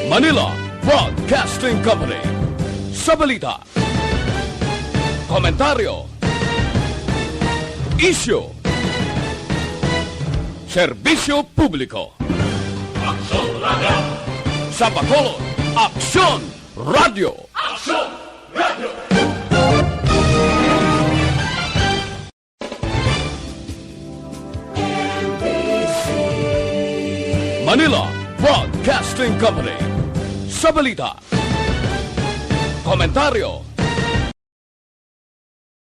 Manila Broadcasting Company. Sa balita, komentaryo, isyu, serbisyo publiko. Aksyon Radio. Sa Bacolod, Aksyon Radio. Aksyon Radio. Manila Broadcasting Company. Sa balita, komentaryo,